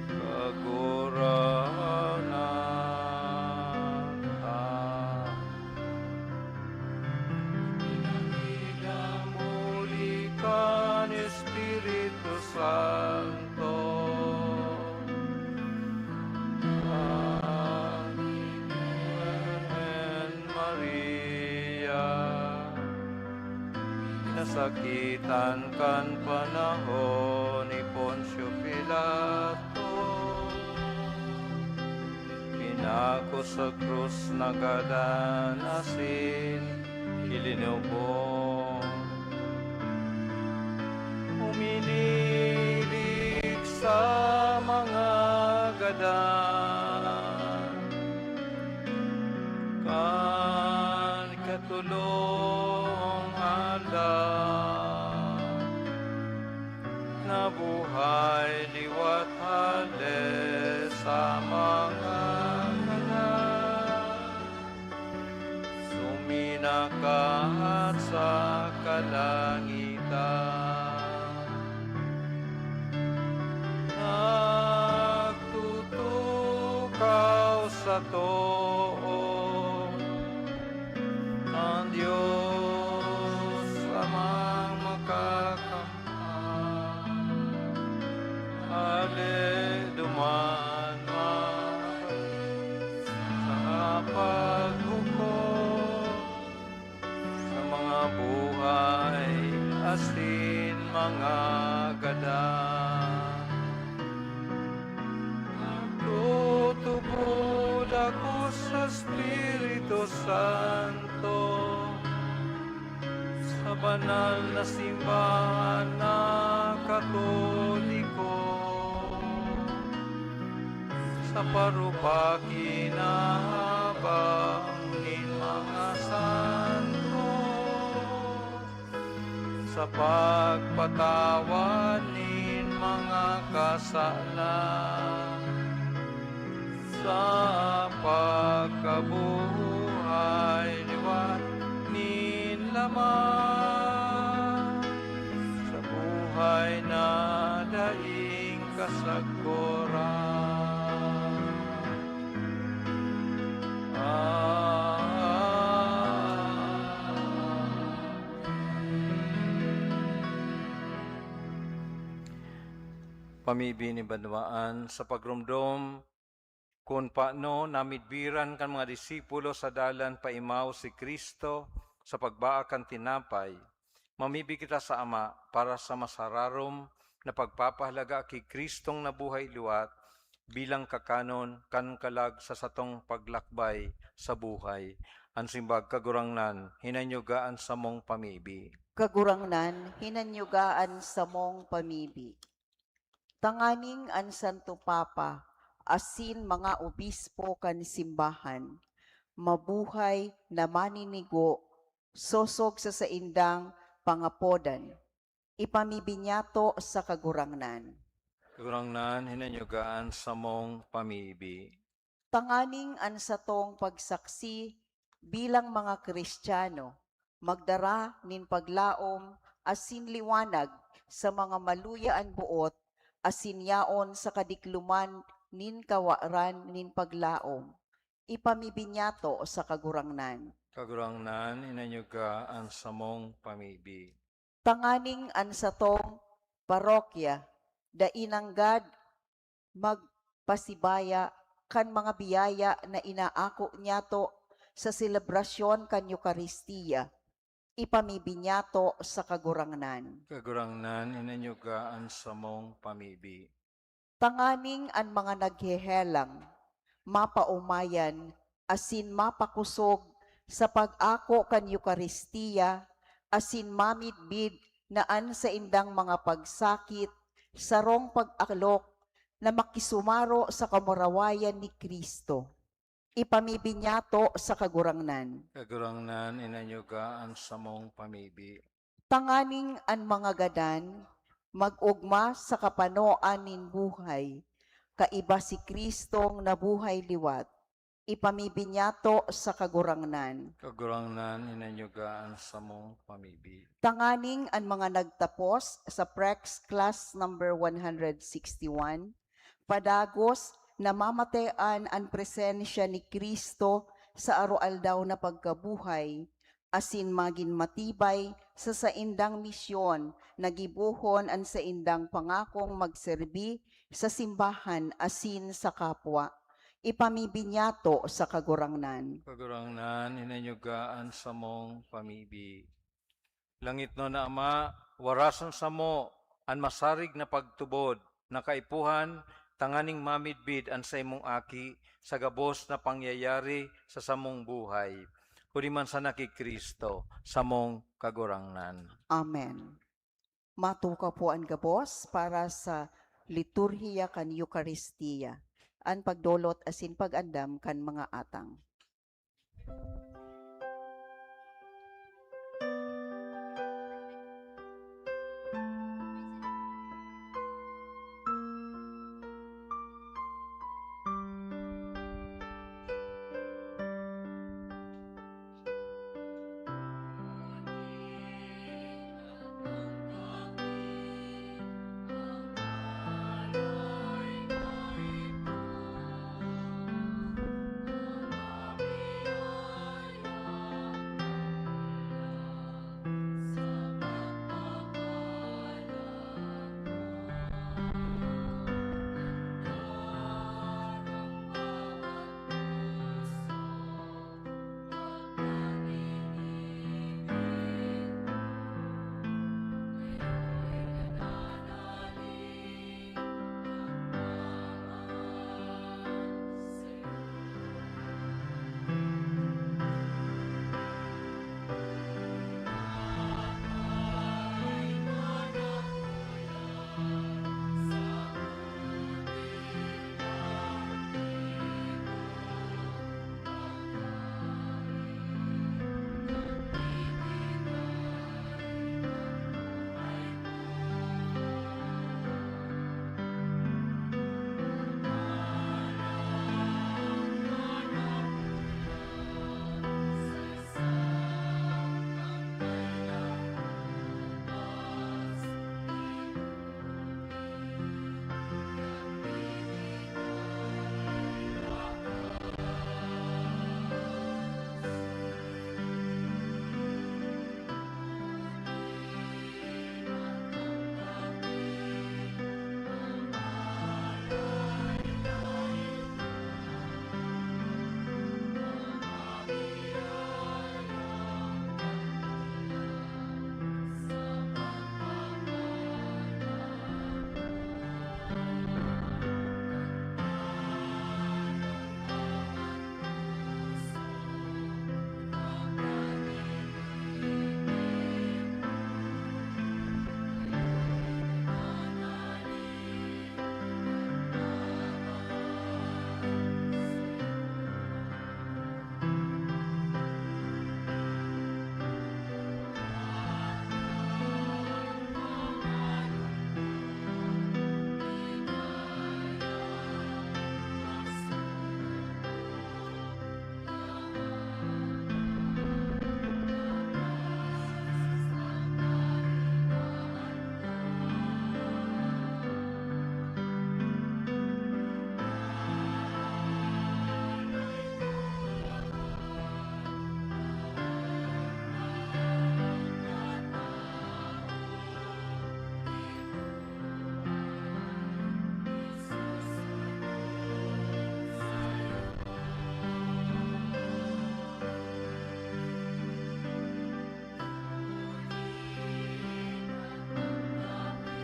Kagurangnan ta. Pinakita muli kan Espiritu Santo. Amen. Maria, pinasakitan kan panahon ni Poncio Pilato, pinako sa krus, nagadan asin ilinubong. Uminilig sa mga gadan kan ikatolong aldaw, nabuhay liwat hale sa mga gadan, suminakat sa kalangitan. Nagtutukaw sa too, an Dios Amang Makakamtan. Hale duman mabalik sa paghukom sa mga buhay asin mga gadan. Magtutubod ako sa Espiritu Santo, sa banal na simbahan na Katoliko, sa parubaki na habang nin mga santo, sa pagpatawad nin mga kasalan, sa pagkabuhay liwat nin laman, sa buhay na daing kasagkoran. Amen. Pamibi nin banwaan sa pagromdom kun paano namidbiran kan mga disipulo sa dalan pa Emmaus si Cristo sa pagbaak kan tinapay, mamibi kita sa Ama para sa masararom na pagpapahalaga ki Cristong nabuhay liwat bilang kakanon kan kalag sa satong paglakbay sa buhay. An simbag, Kagurangnan, hinanyuga an samong pamibi. Kagurangnan, hinanyuga an samong pamibi. Tanganing an Santo Papa asin mga obispo kan simbahan mabuhay na maninigo sosog sa saindang pangapodan. Ipamibi niyato sa Kagurangnan. Kagurangnan, hinanyuga an samong pamibi. Tanganing an satong pagsaksi bilang mga Kristiyano magdara nin paglaom asin liwanag sa mga maluya an boot asin yaon sa kadikloman nin kawaran nin paglaom. Ipamibinyato sa Kagurangnan. Kagurangnan, hinanyuga an samong pamibi. Tanganing an satong parokya dai nanggad magpasibaya kan mga biyaya na inaako niyato sa selebrasyon kan Eukaristia. Ipamibinyato sa Kagurangnan. Kagurangnan, hinanyuga an samong pamibi. Tanganing an mga naghehelang mapaomayan asin mapakosog sa pag-ako kan Eukaristia asin mamidbid na an saindang mga pagsakit sarong pag-alok na makisumaro sa kamurawayan ni Cristo. Ipamibinyato sa Kagurangnan. Kagurangnan, hinanyuga an samong pamibi. Tanganing an mga gadan mag-ogma sa kapanoan nin buhay, kaiba si Cristong nabuhay liwat. Ipamibinyato sa Kagurangnan. Kagurangnan, hinanyuga an samong pamibi. Tanganing an mga nagtapos sa Prex Class number one hundred sixty-one, padagos namamatean an presensya ni Cristo sa aroaldaw na pagkabuhay, asin magin matibay sa saindang misyon na gibohon an saindang pangakong magserbi sa simbahan asin sa kapwa. Ipamibinyato sa Kagurangnan. Kagurangnan, hinanyuga an samong pamibi. Langitnon na Ama, warason samo an masarig na pagtubod na kaipuhan tanganing mamidbid an saimong Aki sa gabos na pangyayari sa samong buhay. Huli man sana ki Cristo, samong Kagurangnan. Amen. Matukaw po an gabos para sa liturhiya kan Eukaristia, an pagdolot asin pag-andam kan mga atang.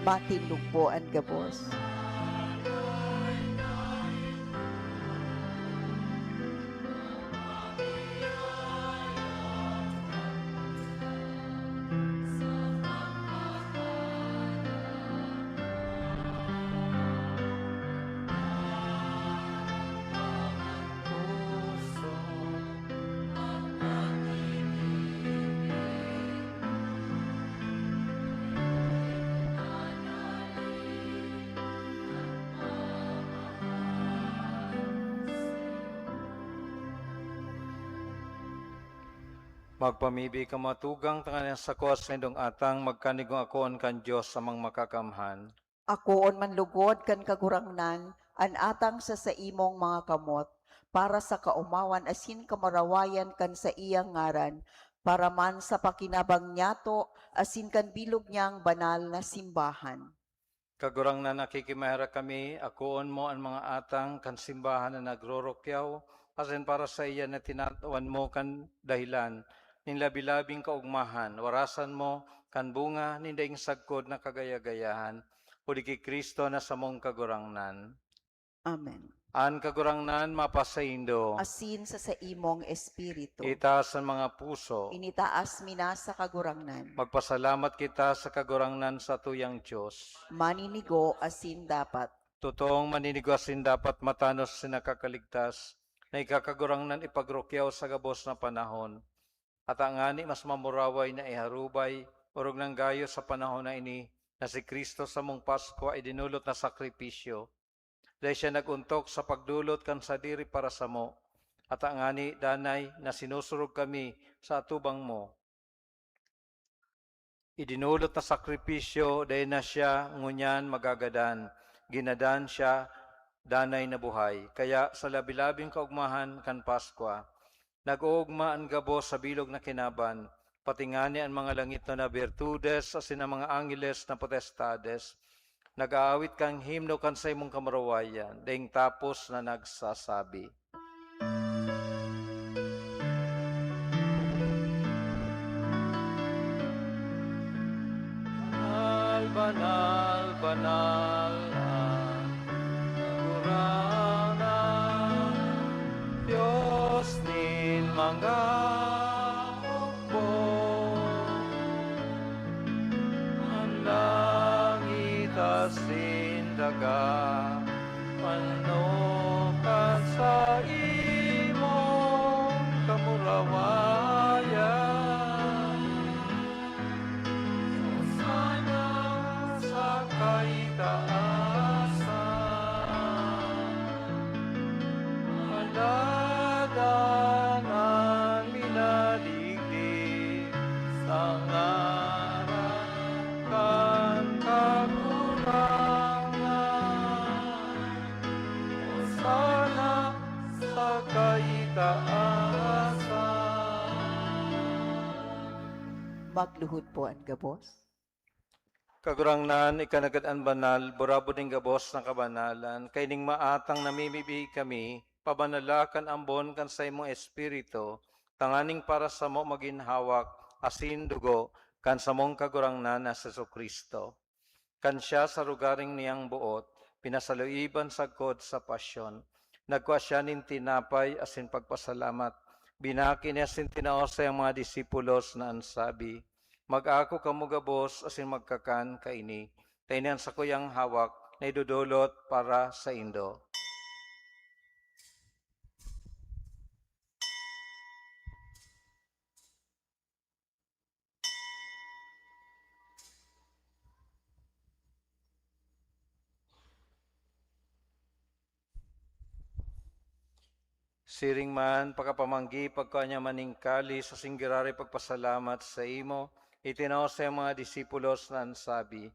Matindog po an gabos. Magpamibi kamo, tugang tanganing sako sa indong atang magkanigong akoon kan Dios Amang Makakamhan. Akoon man lugod kan Kagurangnan an atang sa saimong mga kamot, para sa kaomawan asin kamurawayan kan saiyang ngaran, para man sa pakinabang niyato asin kan bilog niyang banal na simbahan. Kagurangnan, nakikimaherak kami, akoon mo an mga atang kan simbahan na nagrorukyaw, asin para saiya na tinatawan mo kan dahelan nin labi-labing kaogmahan, warasan mo kan bunga nin daing sagkod na kagaya-gayahan, huli ki Cristo na samong Kagurangnan. Amen. An Kagurangnan mapasaindo. Asin sa saimong espiritu. Itaas an mga puso. Initaas mi na sa Kagurangnan. Magpasalamat kita sa Kagurangnan, satuyang Dios. Maninigo asin dapat. Totoong maninigo asin dapat, matanos asin nakakaligtas, na ika, Kagurangnan, ipagrukyaw sa gabos na panahon. Ata ngani mas mamuraway na iharubay, orog nang gayo sa panahon na ini, na si Cristo, samong Paskwa, idinolot na sakripisyo. Dai siya nag-ontok sa pagdolot kan sadiri para samo, ata ngani danay na sinusurog kami sa atubang mo. Idinolot na sakripisyo, dai na siya ngunyan magagadan. Ginadan siya, danay na buhay. Kaya sa labi-labing kaogmahan kan Paskwa, nag-oogma an gabos sa bilog na kinaban, pati ngani an mga langitnon na birtudes asin an mga angeles na potestades, nag-aawit kan himno kan saimong kamurawayan, daing tapos na nagsasabi, "Banal, banal, banal an Kagurangnan, Dios nin mga hukbo. An langit asin daga panokan sa imong kamurawayan. Hosana sa kaitaasan. Aladan an minadigdi sa ngaran kan Kagurangnan. Hosana sa kaitaasan." Magluhod po an gabos. Kagurangnan, ika na gad an banal, burabod nin gabos na kabanalan. Kaining maatang namimibi kami, pabanala kan ambon kan saimong Espiritu, tanganing para samo magin hawak asin dugo kan samong Kagurangnan na si Jesu-Cristo. Kan siya sa rogaring niyang boot, pinasaluiban sagkod sa pasyon, nagkua siya nin tinapay asin pagpasalamat, binaki niya asin tinao sa iyang mga disipulos na an sabi, "Mag-ako kamo gabos asin magkakan kaini, ta ini an sakuyang hawak na idodolot para saindo." Siring man, pakapamanggi, pagkua niya man nin kalis asin giraray pagpasalamat saimo, itinao sa iyang mga disipulos na an sabi,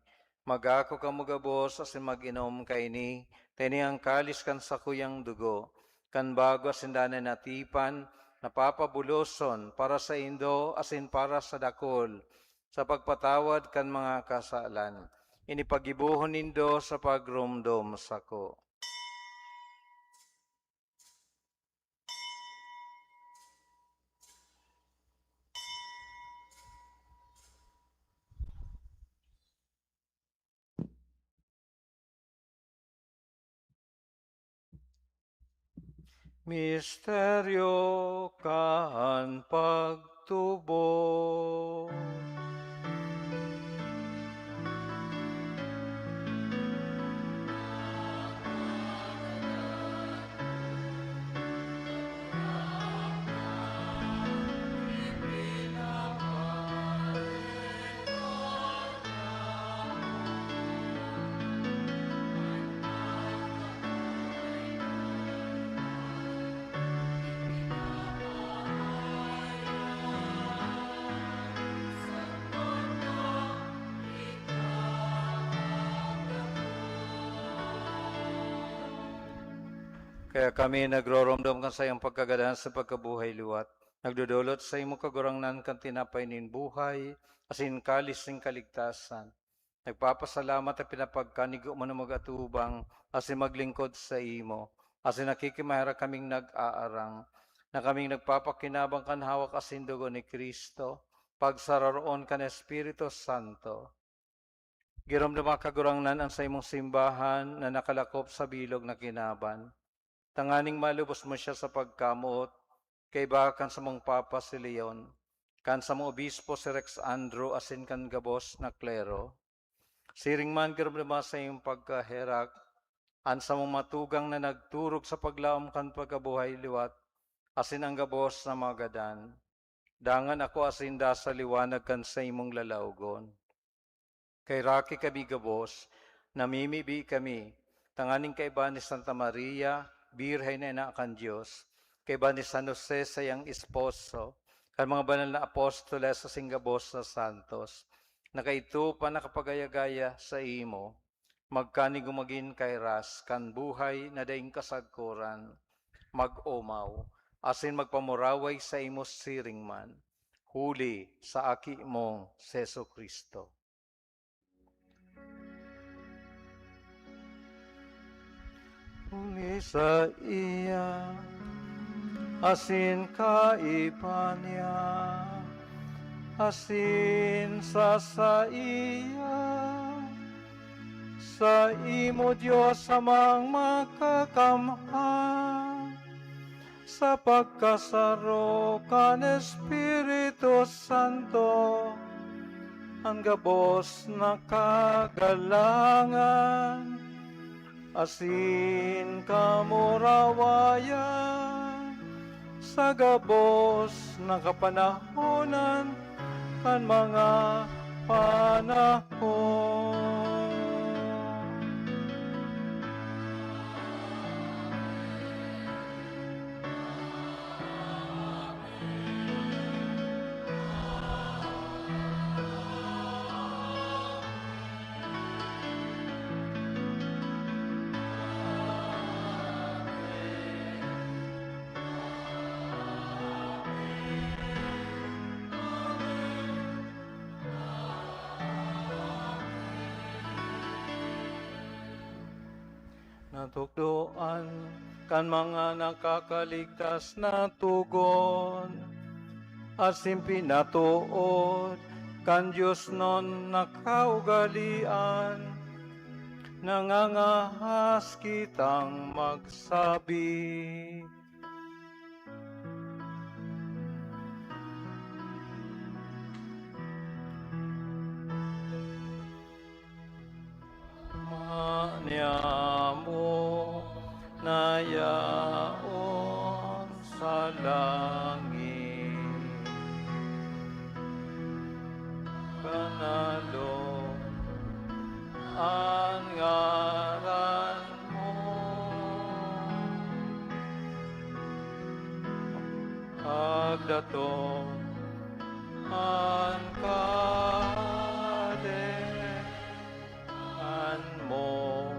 "Mag-ako kamo gabos asin mag-inom kaini, ta ini an kalis kan sakuyang dugo, kan bago asin danay na tipan, na papabuloson para saindo asin para sa dakul, sa pagpatawad kan mga kasalan. Ini paggibohon nindo sa pagromdom sako." Misteryo kan pagtubod. Kaya kami nagroromdom kan saiyang pagkagadan sa pagkabuhay liwat. Nagdodolot sa imo, Kagurangnan, kan tinapay nin buhay, asin kalis nin kaligtasan. Nagpapasalamat ta pinapagkanigo mo na mag-atubang asin maglingkod saimo, asin nakikimaherak kaming nag-aarang na kaming nagpapakinabang kan hawak asin dugo ni Cristo, pagsararoon kan Espiritu Santo. Giromdoma, Kagurangnan, an saimong simbahan na nakalakop sa bilog na kinaban, tanganing malubos mo siya sa pagkamoot, kaiba kan samong Papa si Leon, kan samong obispo si Rex Andrew, asin kan gabos na klero. Siring man, giromdoma sa iyong pagkaherak an samong matugang na nagturog sa paglaom kan pagkabuhay liwat, asin an gabos na mga gadan. Dangan akoa sinda sa liwanag kan saimong lalaogon. Kaheraki kami gabos, namimibi kami, tanganing kaiba ni Santa Maria, Birhen na ina kan Dios, kaiba ni San Jose, saiyang esposo, kan mga banal na apostoles asin gabos na santos, na kaidto pa nakapagaya-gaya saimo, magkanigo magin kairas kan buhay na daing kasagkoran, mag-omaw, asin magpamuraway saimo siring man, huli sa Aki mong si Jesu-Cristo. Huli saiya, asin kaiba niya, asin sa saiya, saimo, Dios Amang Makakamhan, sa pagkasaro kan Espiritu Santo, an gabos na kagalangan asin kamurawayan sa gabos na kapanahonan kan mga panahon. Natukdoan kan mga nakakaligtas na togon, asin pinatood kan diosnon na kaugalean, nangangahas kitang magsabi. Ama niamo na yaon sa langit, banalon an ngaran mo. Pagdatong an Kahadean mo,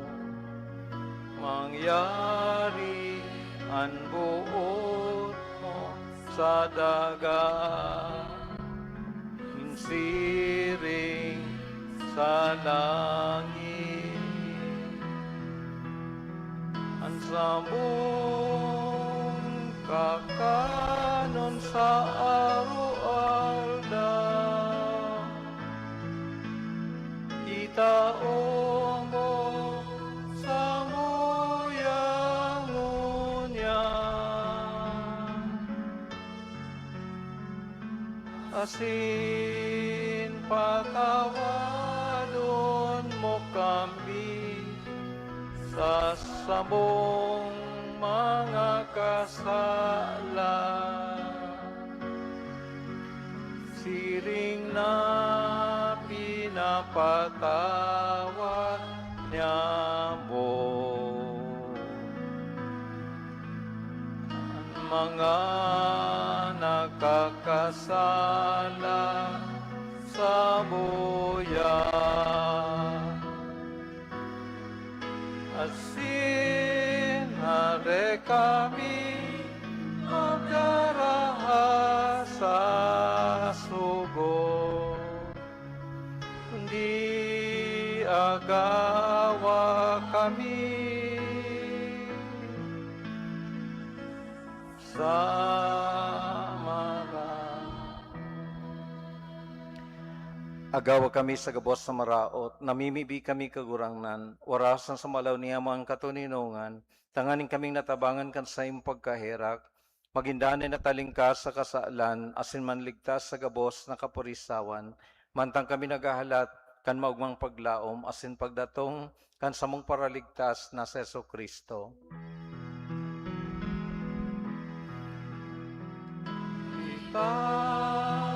mangyari an boot mo sa daga, siring sa langit. An samong kakanon sa aroaldaw, itao mo samuyang ngunyan. Asin patawadon mo kami sa samong mga kasala, siring na pinapatawad niamo an mga nakakasala samuya. Asin hare kami magdaraha sa sugo, kundi agawa kami sa mara. Agawa kami sa gabos na maraot, namimibi kami, Kagurangnan, warasan sa malaw niya mga katoninongan, tanganing kaming natabangan kan saimong pagkaherak, magin danay na talingkas sa kasalan asin manligtas sa gabos na kapurisawan, mantang kami naghahalat kan maogmang paglaom asin pagdatong kan samong Paraligtas na si Jesu-Cristo. Itaas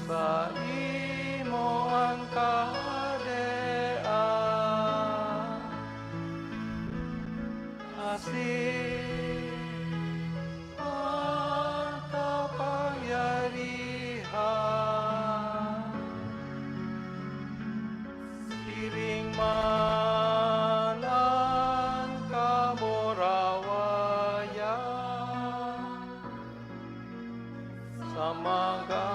saimo an kahadean, asin an kapangyarihan, siring man an kamurawayan sa mga kapanahon.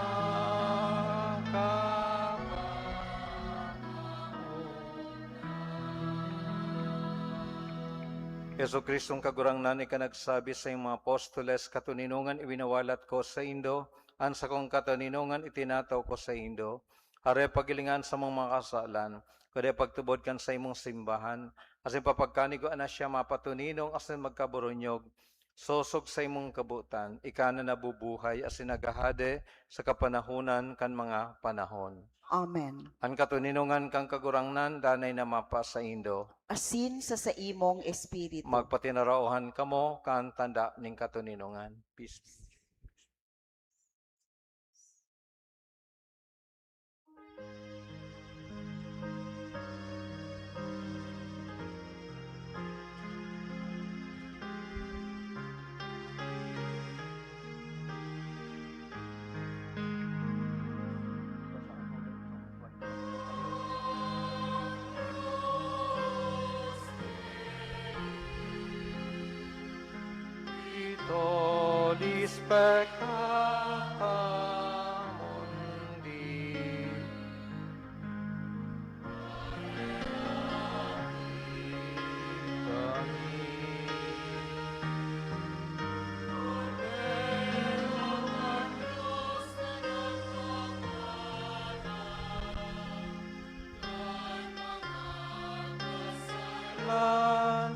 Jesu-Cristong Kagurangnan, ika nagsabi sa iyong mga apostoles, "Katoninongan iwinawalat ko saindo, an sakong katoninongan itinataw ko saindo." Hare, paghilinga an samong mga kasalan, kundi pagtubod kan saimong simbahan, asin papagkanigoan na siya mapatoninong asin magkaboronyog, sosog saimong kabotan, ika na nabubuhay asin naghahade sa kapanahonan kan mga panahon. Amen. An katoninongan kan Kagurangnan danay na mapasaindo. Asin sa saimong espiritu. Magpatinaraohan kamo kan tanda nin katoninongan. Peace. Tollis peccata mundi.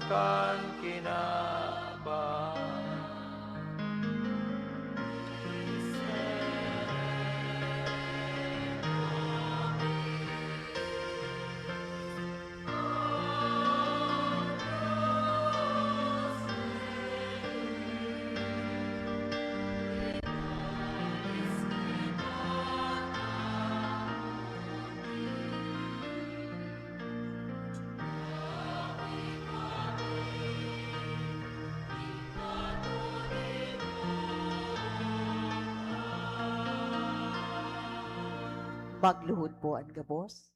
Kan kinaban. Magluhod po an gabos.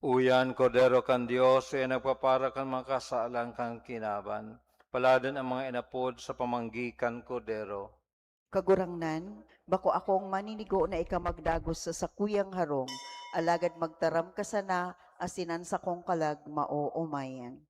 Uya an Kordero kan Dios, siya nagpapara kan mga kasalan kan kinaban. Paladan an mga inapod sa pamanggi kan Kordero. Kagurangnan, bako akong maninigo na ika magdagos sa sakuyang harong, alagad magtaram ka sana, asin an sakong kalag maoomayan.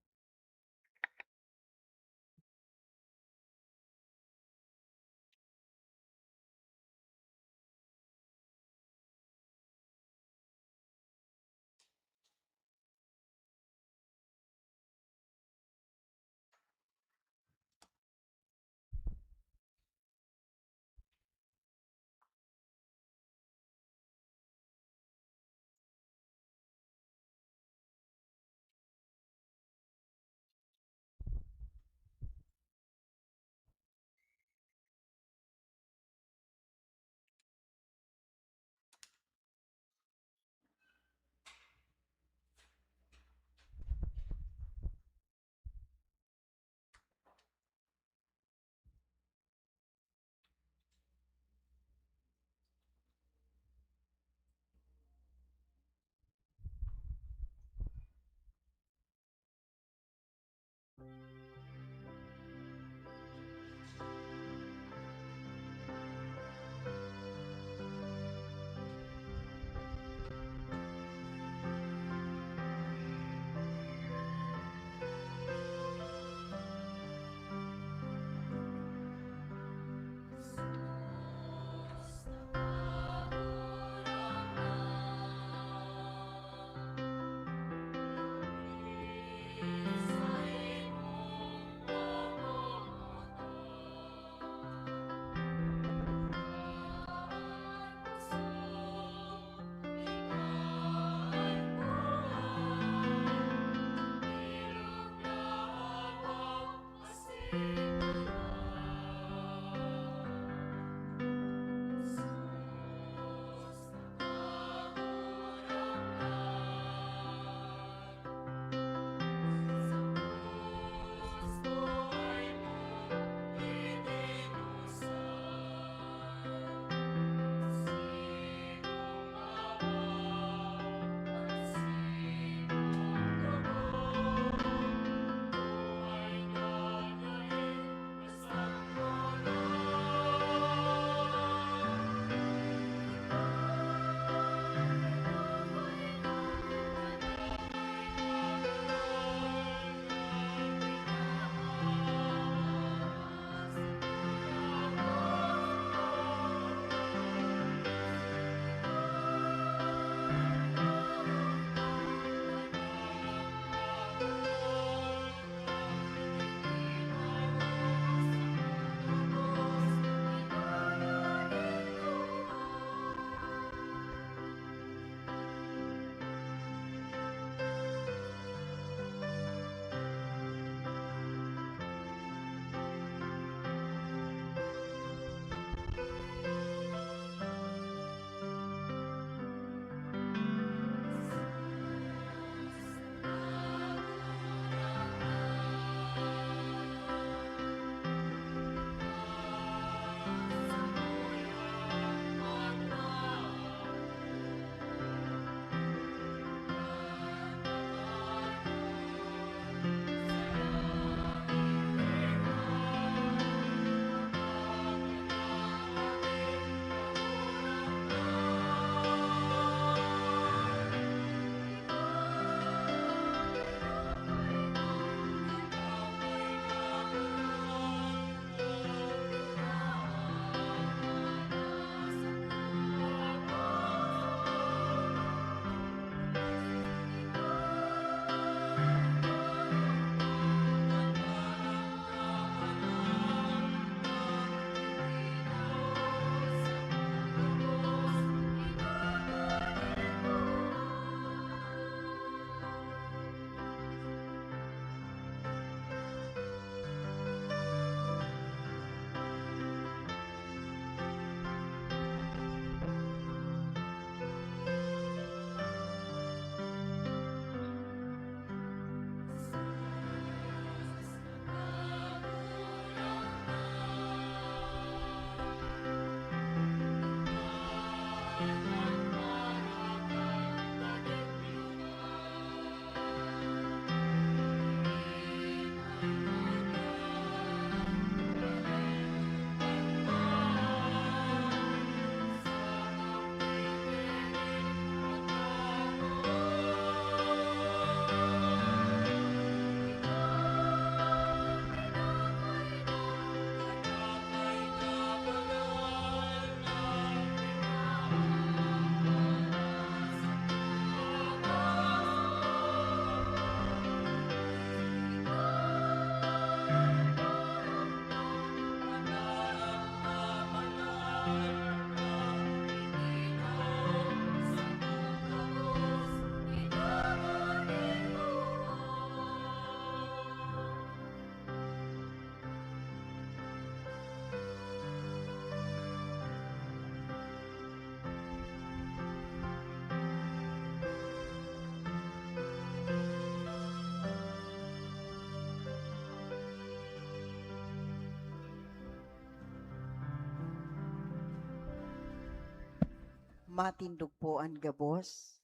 Matindog po an gabos.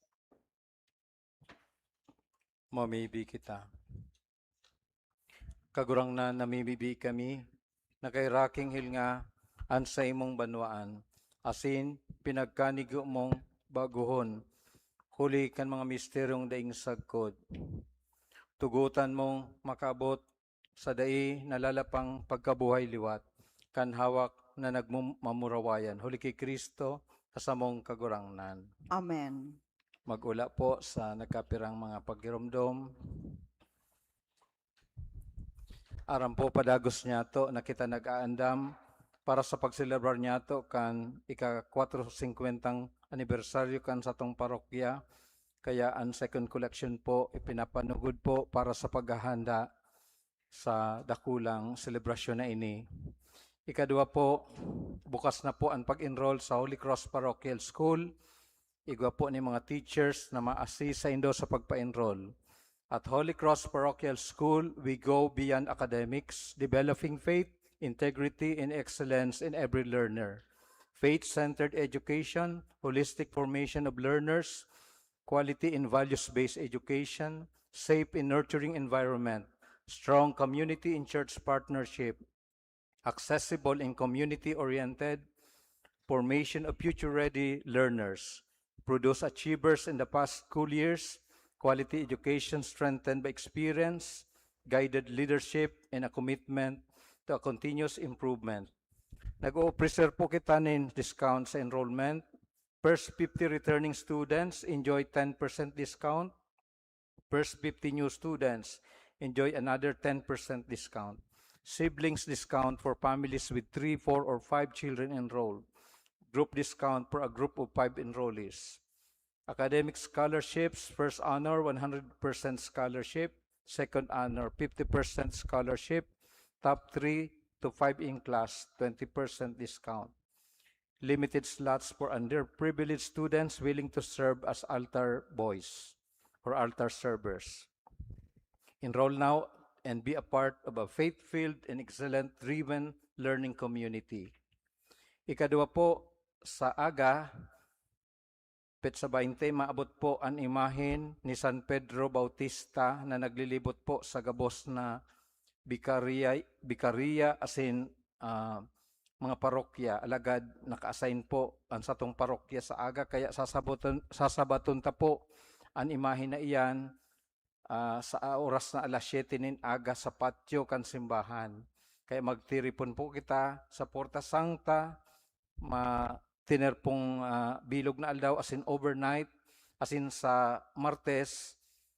Mamibi kita. Kagurangnan, namimibi kami na kairaking hilnga an saimong banwaan, asin pinagkanigo mong baguhon, huli kan mga misteryong daing sagkod. Tugotan mong makaabot sa dai nalalapang pagkabuhay liwat kan hawak na nagmumamurawayan, huli ki Cristo na samong Kagurangnan. Amen. Mag-ula po sa nagkapirang mga paghiromdom. Aram po, padagos niyato na kita nag-aandam para sa pagselebrar niyato kan ika-kwatrosingkwentang anibersaryo kan satong parokya. Kaya an second collection po, ipinapanugod po para sa paghahanda sa dakulang selebrasyon na ini. Ikadwa po, bukas na po an pag-enroll sa Holy Cross Parochial School. Igwa po ni mga teachers na ma-assist saindo sa pagpa-enroll. At Holy Cross Parochial School, we go beyond academics, developing faith, integrity, and excellence in every learner. Faith-centered education, holistic formation of learners, quality and values-based education, safe and nurturing environment, strong community and church partnership, accessible and community-oriented, formation of future-ready learners, produce achievers in the past school years, quality education strengthened by experience, guided leadership, and a commitment to a continuous improvement. Nag-o-offer po kita nin discount sa enrollment. First fifty returning students enjoy ten percent discount. First fifty new students enjoy another ten percent discount. Siblings discount for families with three, four, or five children enrolled. Group discount for a group of five enrollees. Academic scholarships, first honor, one hundred percent scholarship. Second honor, fifty percent scholarship. Top three to five in class, twenty percent discount. Limited slots for underprivileged students willing to serve as altar boys or altar servers. Enroll now and be a part of a faith-filled and excellent-driven learning community. Ikadwa po, sa aga, petsa baynte, maabot po an imahen ni San Pedro Bautista na naglilibot po sa gabos na bikariya, bikariya asin, ah, mga parokya. Alagad naka-assign po an satong parokya sa aga, kaya sasaboton, sasabaton ta po an imahen na iyan, ah, sa oras na alas siyete nin aga sa patio kan simbahan. Kaya magtiripon po kita sa Porta Santa, ma-, tiner pong, ah, bilog na aldaw, asin overnight, asin sa Martes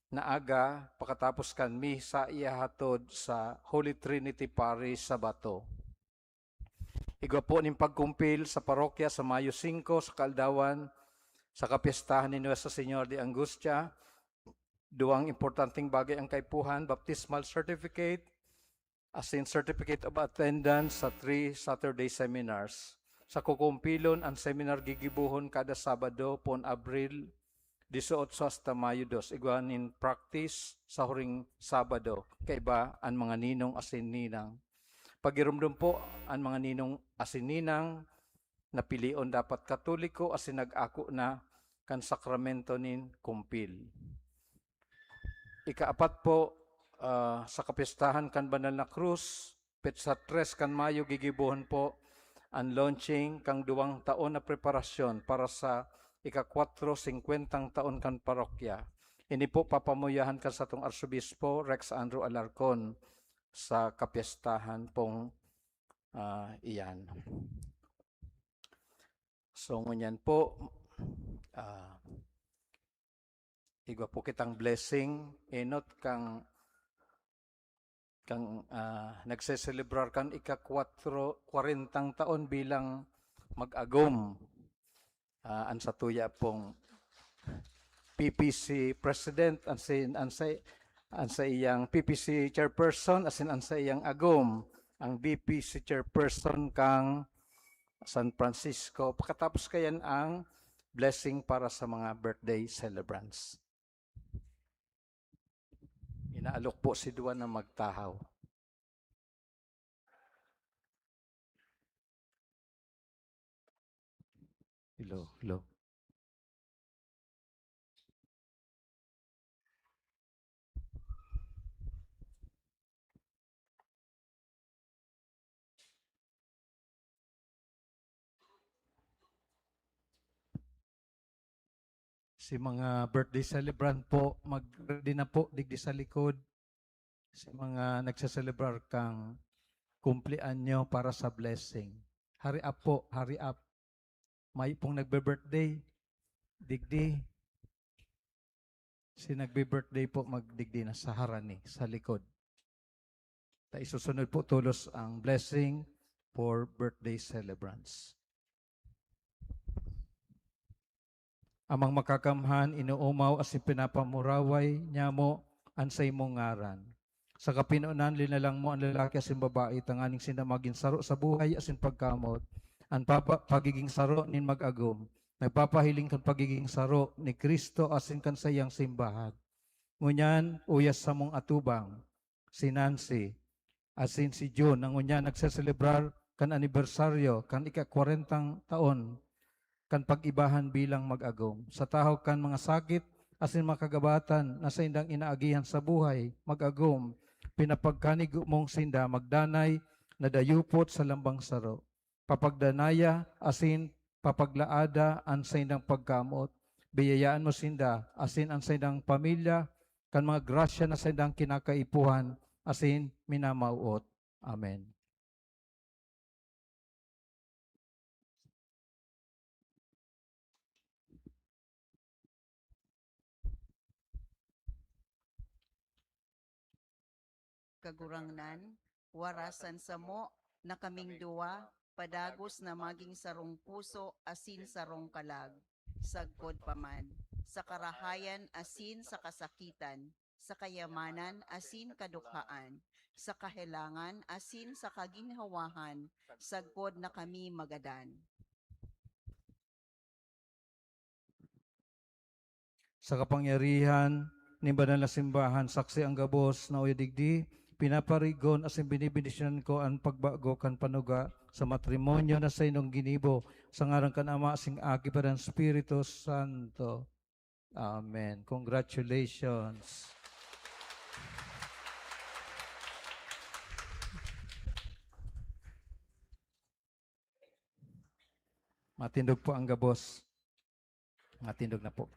na aga, pakatapos kan misa, ihahatod sa Holy Trinity Parish sa Bato. Igwa po nin pagkumpil sa parokya sa Mayo singko sa kaaldawan, sa kapyestahan ni Nuestra Señora de Angustia. Duwang importanteng bagay an kaipuhan, baptismal certificate, asin certificate of attendance sa three Saturday seminars. Sa kukumpilon, an seminar gigibohon kada Sabado, poon Abril dieciocho hasta Mayo dos. Igwa nin practice sa huring Sabado, kaiba an mga ninong asin ninang. Pagiromdom po, an mga ninong asin ninang napilion dapat Katoliko asin nag-ako na kan sakramento nin kumpil. Ikaapat po, ah, sa kapyestahan kan Banal na Krus, petsa tres kan Mayo, gigibohon po an launching kan duwang taon na preparasyon para sa ika-kwatrosingkwentang taon kan parokya. Ini po papamuyahan kan satong Arsobispo, Rex Andrew Alarcon, sa kapyestahan pong, ah, iyan. So, ngunyan po, ah, igwa po kitang blessing, enot, kang, kang, ah, nagseselebrar kan ika-kwatro, kwarentang taon bilang mag-agom. Ah, an satuya pong P P C President, an si, an sa, an saiyang P P C Chairperson, asin an saiyang agom, ang B P C Chairperson kang San Francisco. Pakatapos kayan ang blessing para sa mga birthday celebrants. Inaalok po si Duan na magtahaw. Hello, hello. Si mga birthday celebrant po, mag-ready na po digdi sa likod. Si mga nagseselebrar kang kumpleanyo para sa blessing. Hurry up po, hurry up. May pong nagbe-birthday, digdi. Si nagbe-birthday po, magdigdi na sa harani, sa likod. Ta isusunod po tolos ang blessing for birthday celebrants. Amang Makakamhan, inoomaw asin pinapamuraway nyamo an saimong ngaran. Sa kapinonan, linalang mo an lalaki asin babae tanganing sinda magin saro sa buhay asin pagkamoot. An papa-, pagiging saro nin mag-agom nagpapahiling kan pagiging saro ni Cristo asin kan saiyang simbahan. Ngunyan, uya sa samong atubang, si Nancy, asin si June, na ngunyan nagseselebrar kan anibersaryo kan ika-kwarentang taon kan pag-ibahan bilang mag-agom. Sa tahaw kan mga sakit asin mga kagabatan na saindang inaagihan sa buhay, mag-agom, pinapagkanigo mong sinda magdanay na dayupot sa lambang saro. Papagdanaya asin papaglaada an saindang pagkamoot. Biyayaan mo sinda asin an saindang pamilya kan mga grasya na saindang kinakaipuhan asin minamawot. Amen. Kagurangnan, warasan samo na kaming duwa padagos na magin sarong puso asin sarong kalag, sagkod pa man sa karahayan asin sa kasakitan, sa kayamanan asin kadukhaan, sa kahelangan asin sa kaginhawahan, sagkod na kami magadan. Sa kapangyarihan nin banal na simbahan, saksi an gabos na uya digdi, pinaparigon asin binibendisyonan ko an pagbago kan panuga sa matrimonyo na saindong ginibo, sa ngaran kan Ama, asin Aki, asin Espiritu Santo. Amen. Congratulations. Matindog po ang gabos. Matindog na po.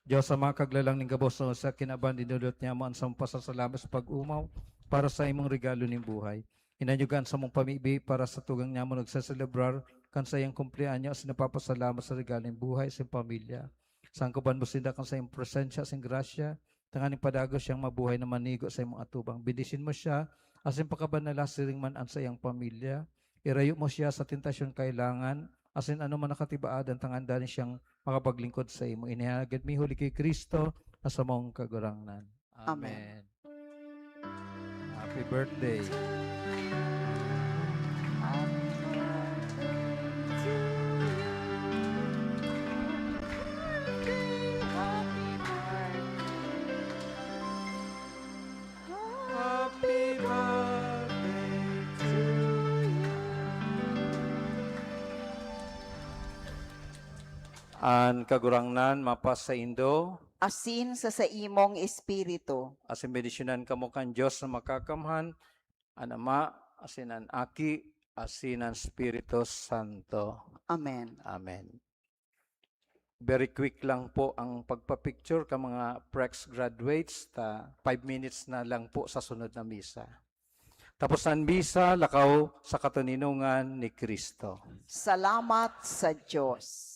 Diyos, sa mga kaglalang ning gabos na sa kinaban, dinulot niya mo ang samong pasasalamat sa pag-umaw para sa imong regalo ning buhay. Inanyugan sa mong pamibi para sa tugang niya mo nagseselebrar kan sa iyang kumpleanyo, asin napapasalamat sa regalo ning buhay sa iyang pamilya. Sangkuban mo sinda kan sa iyong presensya, sa iyong grasya, tanganing padagos siyang mabuhay na manigo sa imong atubang. Bendisin mo siya, asin pakabanala siring man an sa iyang pamilya. Irayo mo siya sa tentasyon kailangan, asin anoman na katibaadan tanganing siyang makapaglingkod sa imo. Inihagad mi huli ki Cristo na samong Kagurangnan. Amen. Amen. Happy birthday. Happy birthday to you. An Kagurangnan mapasaindo. Asin sa saimong espiritu. Asin bendisyonan kamo kan Dios na Makakamhan, an Ama, asin an Aki, asin an Espiritu Santo. Amen. Amen. Very quick lang po ang pagpa-picture ka mga Prex graduates, ta five minutes na lang po sa sunod na misa. Tapos na an misa, lakaw sa katoninongan ni Cristo. Salamat sa Diyos.